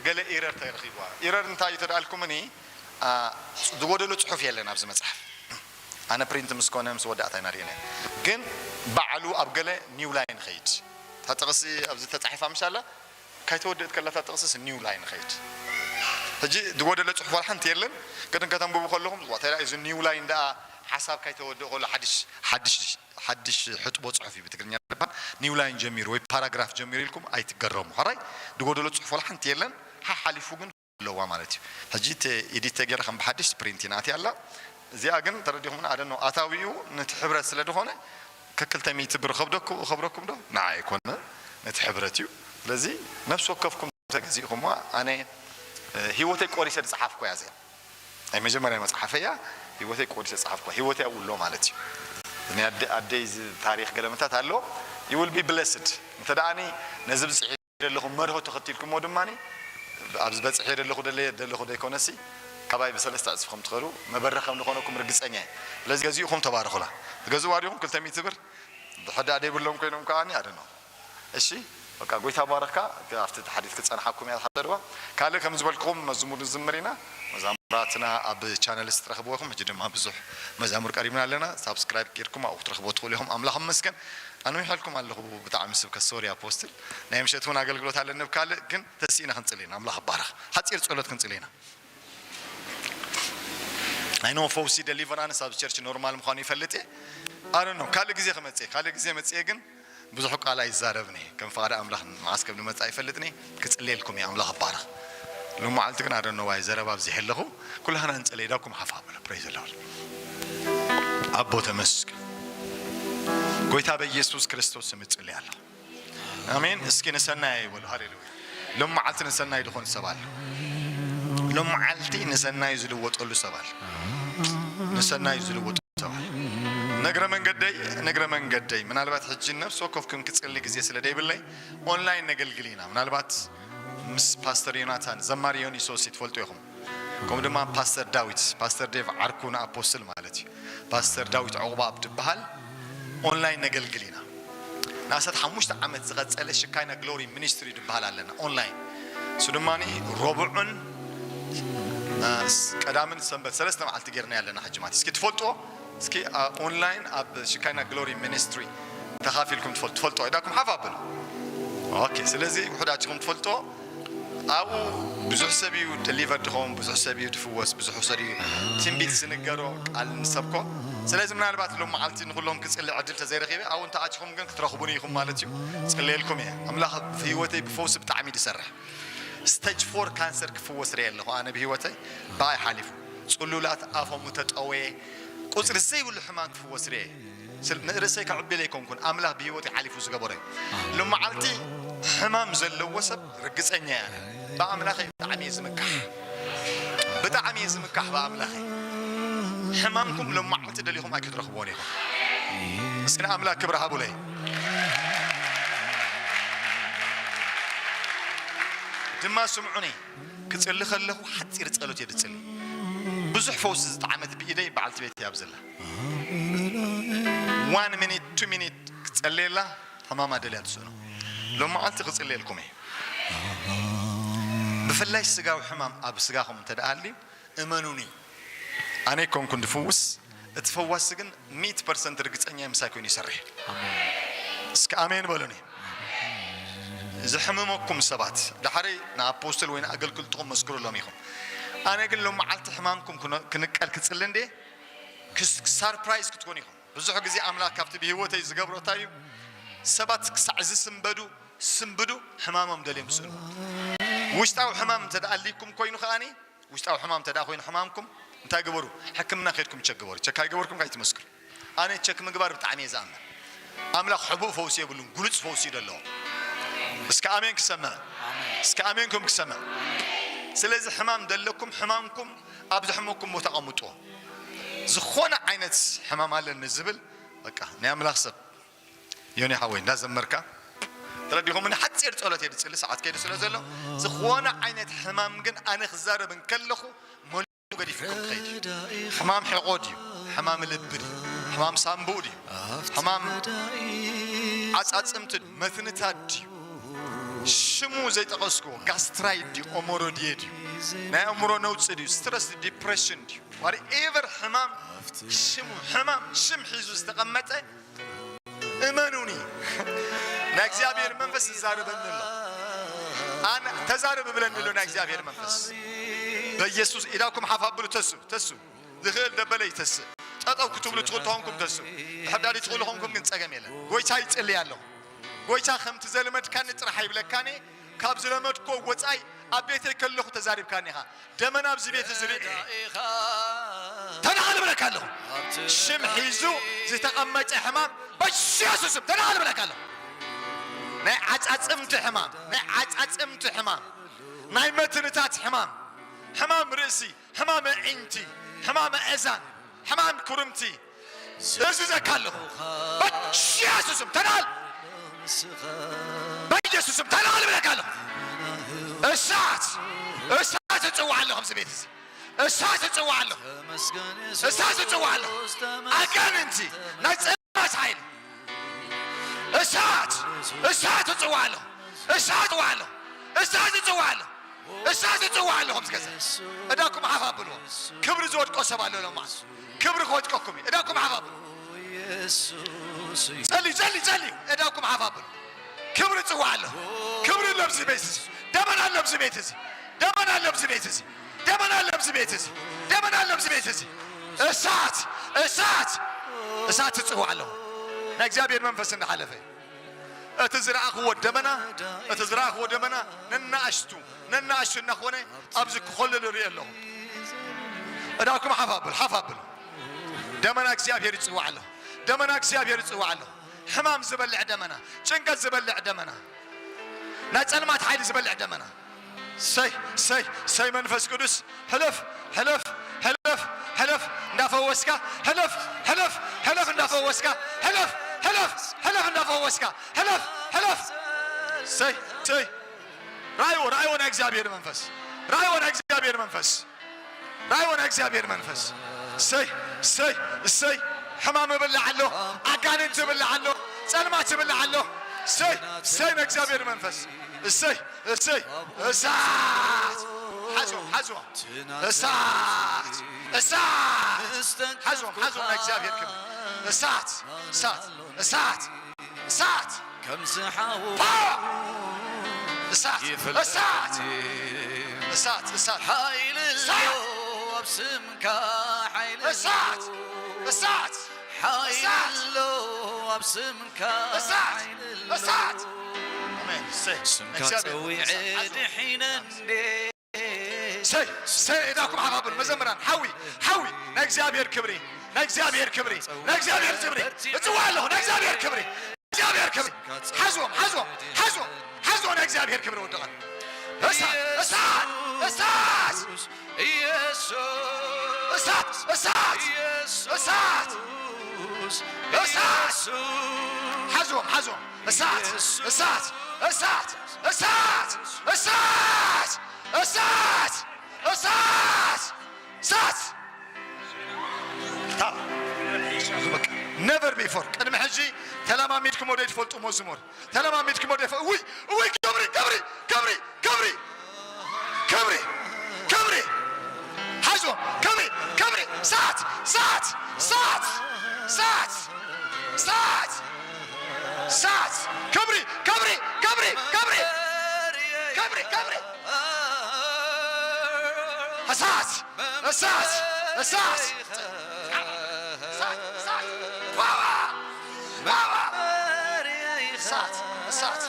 ገለ ኢረር ተረኺብዋ። ኢረር እንታይ እዩ ተደኣልኩምኒ? አ፣ ዝጎደሎ ጽሑፍ የለን ኣብዚ መጽሓፍ። ኣነ ፕሪንት ምስ ኮነ ምስ ወዳእታ ኢና ርኢና። ግን ባዕሉ ኣብ ገለ ኒው ላይን ኸይድ። እታ ጥቕሲ ኣብዚ ተጻሒፋ ምሽ ኣላ፣ ካይተወደእት ከላ እታ ጥቕስስ ኒው ላይን ኸይድ። ሕጂ ዝጎደለ ጽሑፍ ዋላ ሓንቲ የለን። ቅድም ከተንብቡ ከለኹም፣ ዋታይ ደኣ እዚ ኒው ላይን ደኣ ሓሳብ ካይተወድእ ከሎ ሓድሽ፣ ሓድሽ፣ ሓድሽ ሕጥቦ ጽሑፍ እዩ ብትግርኛ ዝበሃል። ኒው ላይን ጀሚሩ ወይ ፓራግራፍ ጀሚሩ ኢልኩም ኣይትገረሙ። ሕራይ ዝጎደሎ ጽሑፍ ዋላ ሓንቲ የለን። ሓሓሊፉ ግን ኣለዋ ማለት እዩ። ሕጂ እቲ ኤዲት ተገይራ ከም ብሓድሽ ፕሪንት ኢና ኣትያ ኣላ። እዚኣ ግን ተረዲኹምና ኣደኖ ኣታዊኡ ነቲ ሕብረት ስለ ዝኾነ ከክልተ ሚእቲ ብር ከብደኩ-፣ ከብረኩም ዶ? ንዓ ኣይኮነ፣ ነቲ ሕብረት እዩ። ስለዚ ነፍሲ ወከፍኩም ተገዚእኹምዋ። ኣነ፣ እ፣ ህይወተይ ቆሪሰ ዝጸሓፍኩ እያ እዚኣ። ናይ መጀመርያ መጽሓፈይ እያ። ህይወተይ ቆሪሰ ዝጸሓፍኩ፣ ህይወተይ ኣብኡ ኣሎ ማለት እዩ። ናይ ኣደ-፣ ኣደይ ዝ-፣ ታሪኽ ገለመታት ኣሎ። You will be blessed። እንተ ደኣኒ ነዚ ብጽሒት ዘለኹም መርሆ ተኸቲልኩሞ ድማ ኣብዚ በፅሐ ዘለኹ ደለየ ዘለኹ ዘይኮነሲ ካባይ ብሰለስተ ዕፅፍ ከም ትኸዱ መበረ ከም ዝኾነኩም ርግፀኛ እየ። ስለዚ ገዚእኹም ተባረኹላ። ትገዝእዋ ዲኹም ክልተ ሚእቲ ብር? ብሕዳ ዘይብሎም ኮይኖም ከዓኒ ኣደኖ። እሺ፣ በቃ ጎይታ ባረኽካ። ኣብቲ ሓዲት ክፀንሓኩም እያ ሓደርዋ። ካልእ ከም ዝበልኩኹም መዝሙር ንዝምር ኢና። መዛሙራትና ኣብ ቻነልስ ትረኽብዎ ኢኹም። ሕጂ ድማ ብዙሕ መዛሙር ቀሪብና ኣለና። ሳብስክራይብ ጌርኩም ኣብኡ ክትረኽብዎ ትኽእሉ ኢኹም። ኣምላኽ ይመስገን። ኣንዊሐልኩም ኣለኹ ብጣዕሚ ስብከት። ሶሪ ኣፖስትል። ናይ ምሸት እውን ኣገልግሎት ኣለኒ። ኣብ ካልእ ግን ተሲእና ክንጽሊ ኢና። ኣምላኽ ይባረኽ። ሓጺር ጸሎት ክንጽሊ ኢና። ኣይ ኖ ፈውሲ ደሊቨራንስ ኣብ ቸርች ኖርማል ምዃኑ ይፈልጥ እየ። ኣረ ኖ ካልእ ግዜ ክመጽእ እየ። ካልእ ግዜ መጽእ እየ ግን ብዙሕ ቃል ኣይዛረብን እየ። ከም ፍቓድ ኣምላኽ መዓስ ከም ዝመጽእ ኣይፈልጥን እየ። ክጽልየልኩም እየ። ኣምላኽ ይባረኽ። ሎማዓልቲ ግን ኣረ ኖ ዋይ ዘረባ ኣብዚሐ ኣለኹ። ኩላህና ንጽለይ ዳኩም ሓፍ ኣብሉ። ፕሬዝ ሎርድ። ኣቦ ተመስገን። ጎይታ በኢየሱስ ክርስቶስ ስም እጽልይ ኣለኹ። ኣሜን። እስኪ ንሰናይ ይበሉ። ሃሌሉያ። ሎም መዓልቲ ንሰናይ ዝኾን ሰብ ኣሎ። ሎም መዓልቲ ንሰናይ ዝልወጠሉ ሰብ ኣሎ። ንሰናይ ዝልወጠሉ ሰብ ኣሎ። ነግረ መንገደይ፣ ነግረ መንገደይ። ምናልባት ሕጂ ነፍሲ ወከፍኩም ክጽሊ ግዜ ስለ ደይብለይ ኦንላይን ነገልግል ኢና። ምናልባት ምስ ፓስተር ዮናታን፣ ዘማሪ ዮኒ ሶሲ ትፈልጡ ኢኹም። ከምኡ ድማ ፓስተር ዳዊት፣ ፓስተር ዴቭ ዓርኩና ኣፖስትል ማለት እዩ። ፓስተር ዳዊት ዕቑባኣብ ዝበሃል ኦንላይን ነገልግል ኢና። ንኣስታት ሓሙሽተ ዓመት ዝቐጸለ ሽካይና ግሎሪ ሚኒስትሪ ዝበሃል ኣለና ኦንላይን። እሱ ድማ ረቡዕን፣ እ፣ ስ-፣ ቀዳምን ሰንበት ሰለስተ መዓልቲ ጌርና ኣለና። ሕጂ ማለት እስኪ ትፈልጥዎ፣ እስኪ፣ እ፣ ኦንላይን ኣብ ሽካይና ግሎሪ ሚኒስትሪ ተኻፊልኩም ትፈልጡ፣ ትፈልጥዎ ኢዳኩም ሓፍ ኣብሉ። ኦኬ፣ ስለዚ ውሑዳችኹም ትፈልጥዎ ኣብኡ ብዙሕ ሰብ እዩ ደሊቨርድ ክኸውን፣ ብዙሕ ሰብ እዩ ድፍወስ፣ ብዙሕ ሰብ እዩ ትንቢት ዝንገሮ ቃል ንሰብኮ። ስለዚ ምናልባት ሎም መዓልቲ ንኹሎም ክጽሊ ዕድል ተዘይረኺበ ኣብኡ እንተኣቲኹም ግን ክትረኽቡኒ ኢኹም ማለት እዩ። ጽልየልኩም እየ። ኣምላኽ ብህይወተይ ብፈውሲ ብጣዕሚ ድሰርሕ። ስቴጅ ፎር ካንሰር ክፍወስ ርየ ኣለኹ ኣነ ብህይወተይ ብኣይ ሓሊፉ። ጽሉላት ኣፎም ተጠወየ። ቁጽሪ ዘይብሉ ሕማም ክፍወስ ርየ። ስል-፣ ንርእሰይ ከዕብለ ኣይኮንኩን፣ ኣምላኽ ብህይወት ሓሊፉ ዝገበረ እዩ። ሎመዓልቲ ሕማም ዘለዎ ሰብ ርግጸኛ እየ ኣነ። ብኣምላኸይ ብጣዕሚ እየ ዝምካሕ። ብጣዕሚ እየ ዝምካሕ ብኣምላኸይ። ሕማምኩም ሎመዓልቲ ደሊኹም ኣይክትረኽብዎን ኢኹም። እስኪ ንኣምላኽ ክብሪ ሃቡለይ። ድማ ስምዑኒ። ክጽሊ ከለኹ ሓጺር ጸሎት እየ ዝጽሊ። ብዙሕ ፈውሲ ዝጠዓመት ብኢደይ በዓልቲ ቤት እያ ኣብዘላ። ዋን ሚኒት፣ ቱ ሚኒት ክጸልየላ ሕማማ ደልያ ትስእኖ። ሎም መዓልቲ ክጽልየልኩም እየ። ብፍላይ ስጋዊ ሕማም ኣብ ስጋኹም እንተ ደኣ ሃልዩ፣ እመኑኒ፣ ኣነ ኣይኮንኩን ድፍውስ፣ እቲ ፈዋሲ ግን ሚእቲ ፐርሰንት ርግጸኛ ምሳይ ኮይኑ ይሰርሕ። ኣሜን። እስኪ ኣሜን በሉኒ። ዝሕምመኩም ሰባት፣ ዳሕረይ ንኣፖስትል ወይ ንኣገልግልትኹም መስክሩሎም ኢኹም። ኣነ ግን ሎም መዓልቲ ሕማምኩም ክነ-፣ ክንቀል ክጽሊ እንዴ፣ ክስ-፣ ሳርፕራይዝ ክትኮኑ ኢኹም። ብዙሕ ግዜ ኣምላኽ ካብቲ ብህይወተይ ዝገብሮ እንታይ እዩ? ሰባት ክሳዕ ዝስንበዱ፣ ስንብዱ፣ ሕማሞም ደልዮም ዝስእኑ። ውሽጣዊ ሕማም እንተ ደኣ ኣልይኩም ኮይኑ ከኣኒ፣ ውሽጣዊ ሕማም እንተ ደኣ ኮይኑ ሕማምኩም፣ እንታይ ግበሩ? ሕክምና ከድኩም ቸክ ግበሩ። ቸክ ኣይገበርኩም ከይትመስክሩ። ኣነ ቸክ ምግባር ብጣዕሚ እየ ዝኣምን። ኣምላኽ ሕቡእ ፈውሲ የብሉን፣ ግሉጽ ፈውሲ እዩ ዘለዎ። እስከ ኣሜን ክሰምዕ። እስከ ኣሜንኩም ክሰምዕ። ስለዚ ሕማም ደለኩም፣ ሕማምኩም ኣብ ዝሕመኩም ቦታ ኣቐምጥዎ። ዝኾነ ዓይነት ሕማም ኣለኒ ዝብል፣ በቃ፣ ናይ ኣምላኽ ሰብ ዮኒ ሓወይ፣ እንዳዘመርካ ተረዲኹም። ሓጺር ጸሎት እየ ዝጽሊ፣ ሰዓት ከይዱ ስለ ዘሎ። ዝኾነ ዓይነት ሕማም ግን ኣነ ክዛረብ እንከለኹ መሊኡ ገዲፍኩም ክኸይድ እዩ። ሕማም ሕቖ ድዩ? ሕማም ልቢ ድዩ? ሕማም ሳምቡእ ድዩ? ሕማም ዓጻጽምቲ ድዩ? መትንታት ድዩ? ሽሙ ዘይጠቐስኩዎ ጋስትራይት ድዩ? ኦሞሮድየ ድዩ? ናይ ኣእምሮ ነውጺ ድዩ? ስትረስ ድዩ? ዲፕሬሽን ድዩ? ዋትኤቨር ሕማም ሽሙ፣ ሕማም ሽም ሒዙ ዝተቐመጠ እመኑኒ፣ ናይ እግዚኣብሔር መንፈስ ይዛረበኒ ኣሎ። ኣነ ተዛረብ ብለኒ ኣሎ ናይ እግዚኣብሔር መንፈስ። በኢየሱስ ኢዳኩም ሓፍ ኣብሉ። ተሱ፣ ተሱ። ዝኽእል ደበለ ይተስእ። ጠጠው ክትብሉ ትኽእሉ ተኾንኩም ተሱ። ብሕዳድ ትኽእሉ ኾንኩም ግን ጸገም የለን። ጎይታ ይጽልይ ኣለኹ። ጎይታ ከምቲ ዘልመድካኒ ጥራሕ ኣይብለካን እየ። ካብ ዝለመድኮ ወጻኢ ኣብ ቤተይ ከለኹ ተዛሪብካኒ ኢኻ። ደመና ኣብዚ ቤት እዚ ርኢ። ተናሃል እብለካ ኣለኹ። ሽም ሒዙ ዝተቐመጠ ሕማም በኢየሱስ ስም ተናሃል እብለካ ኣለኹ። ናይ ዓጻጽምቲ ሕማም፣ ናይ ዓጻጽምቲ ሕማም፣ ናይ መትንታት ሕማም፣ ሕማም ርእሲ፣ ሕማም ኣዒንቲ፣ ሕማም ኣእዛን፣ ሕማም ኩርምቲ፣ እዝዘካ ኣለኹ። በኢየሱስ ስም ተናሃል። በ- ኢየሱስ ስም ተላቐል ብለካ ኣለኹ። እሳት፣ እሳት እጽውዕ ኣለኹ ኣብዚ ቤት እዚ። እሳት እጽውዕ ኣለኹ። እሳት እጽውዕ ኣለኹ። ኣጋንንቲ፣ ናይ ጸልማት ሓይሊ። እሳት፣ እሳት እጽውዕ ኣለኹ። እሳት እጽውዕ ኣለኹ። እሳት እጽውዕ ኣለኹ። እሳት እጽውዕ ኣለኹ። ምስ ገዛ እዳኩም ሓፍ ኣብልዎ። ክብሪ ዝወድቆ ሰብ ኣሎ ሎማ። ክብሪ ክወድቀኩም እዩ። እዳኩም ሓፍ ኣብልዎ። ጸልዩ፣ ጸልዩ፣ ጸልዩ። እዳኩም ሓፍ ኣብልዎ። ክብሪ እጽውዕ ኣለኹ። ክብሪ ኣሎ ኣብዚ ቤት እዚ። ደመና ኣሎ ኣብዚ ቤት እዚ። ደመና ኣሎ ኣብዚ ቤት እዚ። ደመና ኣሎ ኣብዚ ቤት እዚ። ደመና ኣሎ ኣብዚ ቤት እዚ። እሳት፣ እሳት፣ እሳት እጽውዕ ኣለኹ። ናይ እግዚኣብሔር መንፈስ እናሓለፈ እዩ። እቲ ዝረኣኽዎ ደመና፣ እቲ ዝረኣኽዎ ደመና ነናእሽቱ፣ ነናእሽቱ እናኾነ ኣብዚ ክኾልል እርኢ ኣለኹ። እዳኩም ሓፍ ኣብሉ፣ ሓፍ ኣብሉ። ደመና እግዚኣብሔር ይጽዋዕ ኣሎ። ደመና እግዚኣብሔር ይጽዋዕ ኣሎ። ሕማም ዝበልዕ ደመና፣ ጭንቀት ዝበልዕ ደመና፣ ናይ ጸልማት ሓይሊ ዝበልዕ ደመና። ሰይ፣ ሰይ፣ ሰይ መንፈስ ቅዱስ ሕለፍ፣ ሕለፍ፣ ሕለፍ፣ ሕለፍ እንዳፈወስካ፣ ሕለፍ፣ ሕለፍ፣ ሕለፍ እንዳፈወስካ፣ ሕለፍ፣ ሕለፍ፣ ሕለፍ እንዳፈወስካ፣ ሕለፍ፣ ሕለፍ። ሰይ፣ ሰይ። ራእይዎ፣ ራእይዎ ናይ እግዚኣብሔር መንፈስ። ራእይዎ ናይ እግዚኣብሔር መንፈስ። ራእይዎ ናይ እግዚኣብሔር መንፈስ። ሰይ፣ ሰይ፣ ሰይ። ሕማም እብልዕ ኣሎ፣ ኣጋንንት እብልዕ ኣሎ፣ ጸልማት እብልዕ ኣሎ። ሰይ፣ ሰይ ናይ እግዚኣብሔር መንፈስ። እሰይ፣ እሰይ፣ እሳት! ሓዝዎም፣ ሓዝዎም። እሳት! እሳት! ሓዝዎም፣ ሓዝዎም ናይ እግዚኣብሔር ክብሪ። እሳት! እሳት! እሳት! እሳት! ከምዚ ሓው ፓ! እሳት! ይፍለጥ እሳት! እሳት! እሳት! ሓይሊ እሳት! ኣሎ ኣብ ስምካ፣ ሓይሊ እሳት! ኣሎ። እሳት! ሓይሊ እሳት! ኣሎ ኣብ ስምካ፣ እሳት! ሓይሊ ኣሎ። እሳት! ኣሜን። እሰይ። ስምካ እግዚኣብሔር ጸዊዐ እሳት! ሓዝዎም። ድሒነ እንዴ። ሰይ፣ ሰይ፣ እዳኩም ሓፍ ኣብሉ መዘምራን። ሓዊ፣ ሓዊ፣ ናይ እግዚኣብሔር ክብሪ፣ ናይ እግዚኣብሔር ክብሪ፣ ናይ እግዚኣብሔር ክብሪ። እጽዋዕ ኣለኹ፣ ናይ እግዚኣብሔር ክብሪ፣ እግዚኣብሔር ክብሪ። ሓዝዎም፣ ሓዝዎም፣ ሓዝዎም፣ ሓዝዎም፣ ናይ እግዚኣብሔር ክብሪ ወደቐ። እሳት፣ እሳት፣ እሳት! ኢየሱስ፣ እሳት፣ እሳት፣ ኢየሱስ፣ እሳት፣ እሳት! ኢየሱስ፣ ሓዝዎም፣ ሓዝዎም። እሳት፣ ኢየሱስ፣ እሳት፣ እሳት፣ እሳት፣ እሳት! እሳት! እሳት! እሳት! እሳት! ታ-፣ በቃ፣ ነቨር ቢፎር። ቅድሚ ሕጂ ተለማሚድኩሞ ዶ ትፈልጡ መዝሙር? ተለማሚድኩሞ ዶ ይፈ-፣ ውይ፣ ውይ፣ ክብሪ፣ ክብሪ፣ ክብሪ፣ ክብሪ፣ ክብሪ፣ ክብሪ። ሓዝዎ፣ ክብሪ፣ ክብሪ፣ እሳት፣ እሳት፣ እሳት፣ እሳት፣ እሳት። እሳት! ክብሪ! ክብሪ! ክብሪ! ክብሪ! ክብሪ! ክብሪ! እሳት! እሳት! እሳት! እሳት! እሳት! ባባ! ባባ! እሳት! እሳት!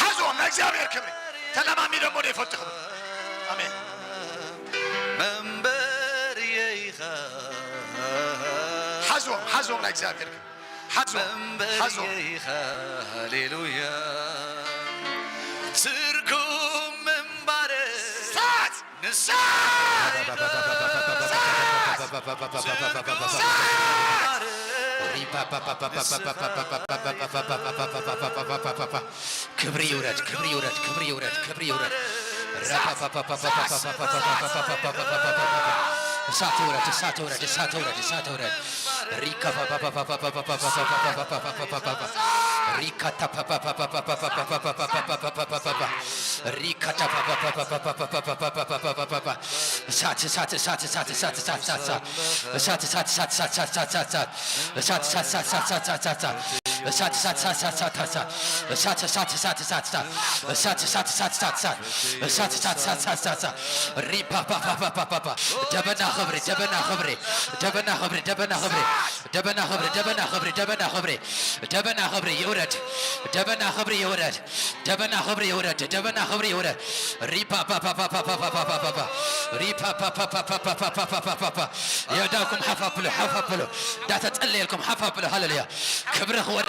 ሓዝዎም፣ ናይ እግዚኣብሔር ክብሪ። ተለማሚዶሞ ዶ ይፈልጡ ክብሪ። ኣሜን። መንበርየይ ኢኻ። ሓዝዎም፣ ሓዝዎም ናይ እግዚኣብሔር ክብሪ። ሓዝዎም፣ ሓዝዎም። መንበርየይ ኢኻ። ሃሌሉያ። ትርጉም ምንባር እሳት! ንሳ እሳት! ትርጉም እሳት! ምንባር ክብሪ ይውረድ፣ ክብሪ ይውረድ፣ ክብሪ ይውረድ፣ ክብሪ ይውረድ። እሳት ይውረድ፣ እሳት ይውረድ፣ እሳት ይውረድ፣ እሳት ይውረድ። ሪካ ሪካ እሳት፣ እሳት፣ እሳት፣ እሳት፣ እሳት፣ እሳት፣ እሳት፣ እሳት። እሳት፣ እሳት፣ እሳት፣ እሳት፣ እሳት፣ እሳት፣ እሳት። እሳት፣ እሳት፣ እሳት፣ እሳት፣ እሳት። እሳት፣ እሳት፣ እሳት፣ እሳት፣ እሳት። እሳት፣ እሳት፣ እሳት፣ እሳት፣ እሳት። እሳት፣ እሳት፣ እሳት፣ እሳት፣ እሳት፣ እሳት። ሪፓ፣ ፓ፣ ፓ፣ ፓ፣ ፓ፣ ፓ፣ ፓ። ደበና ኽብሪ፣ ደበና ኽብሪ፣ ደበና ኽብሪ፣ ደበና ኽብሪ፣ ደበና ኽብሪ፣ ደበና ኽብሪ፣ ደበና ኽብሪ። ደበና ኽብሪ ይውረድ፣ ደበና ኽብሪ ይውረድ፣ ደበና ኽብሪ ይውረድ፣ ደበና ኽብሪ ይውረድ። ሪፓ፣ ፓ፣ ፓ፣ ፓ፣ ሪፓ፣ ፓ፣ ፓ፣ ፓ፣ ፓ፣ ፓ። የእዳውኩም ሓፍ ኣብሉ፣ ሓፍ ኣብሉ። እንዳተጸለየልኩም ሓፍ ኣብሉ። ሃሌሉያ። ክብሪ ክወርድ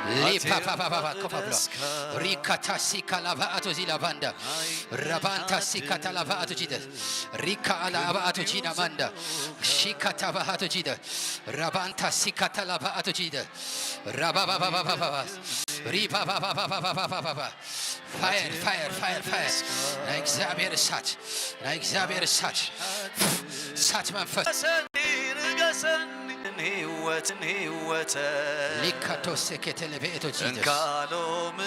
ሊፓፓፓፓ ኮፋ ብሎ ሪካታሲካ ላቫ ኣቶ ዚ ላቫንዳ ራባንታሲካ ታላቫ ኣቶ ጂደ ሪካ ኣላ ኣባ ኣቶ ጂና ማንዳ ሺካ ታባ ኣቶ ጂደ ራባንታሲካ ታላቫ ኣቶ ጂደ ራባባባባባባ ሪባባባባባባባባ ፋየር ፋየር ፋየር ፋየር ናይ እግዚኣብሔር እሳት ናይ እግዚኣብሔር እሳት እሳት መንፈስ ርገሰኒ ርገሰኒ ህይወትን ህይወተ ሊካቶሴ ኬቴሌቤ ኤቶ ጂደስ እንካሎም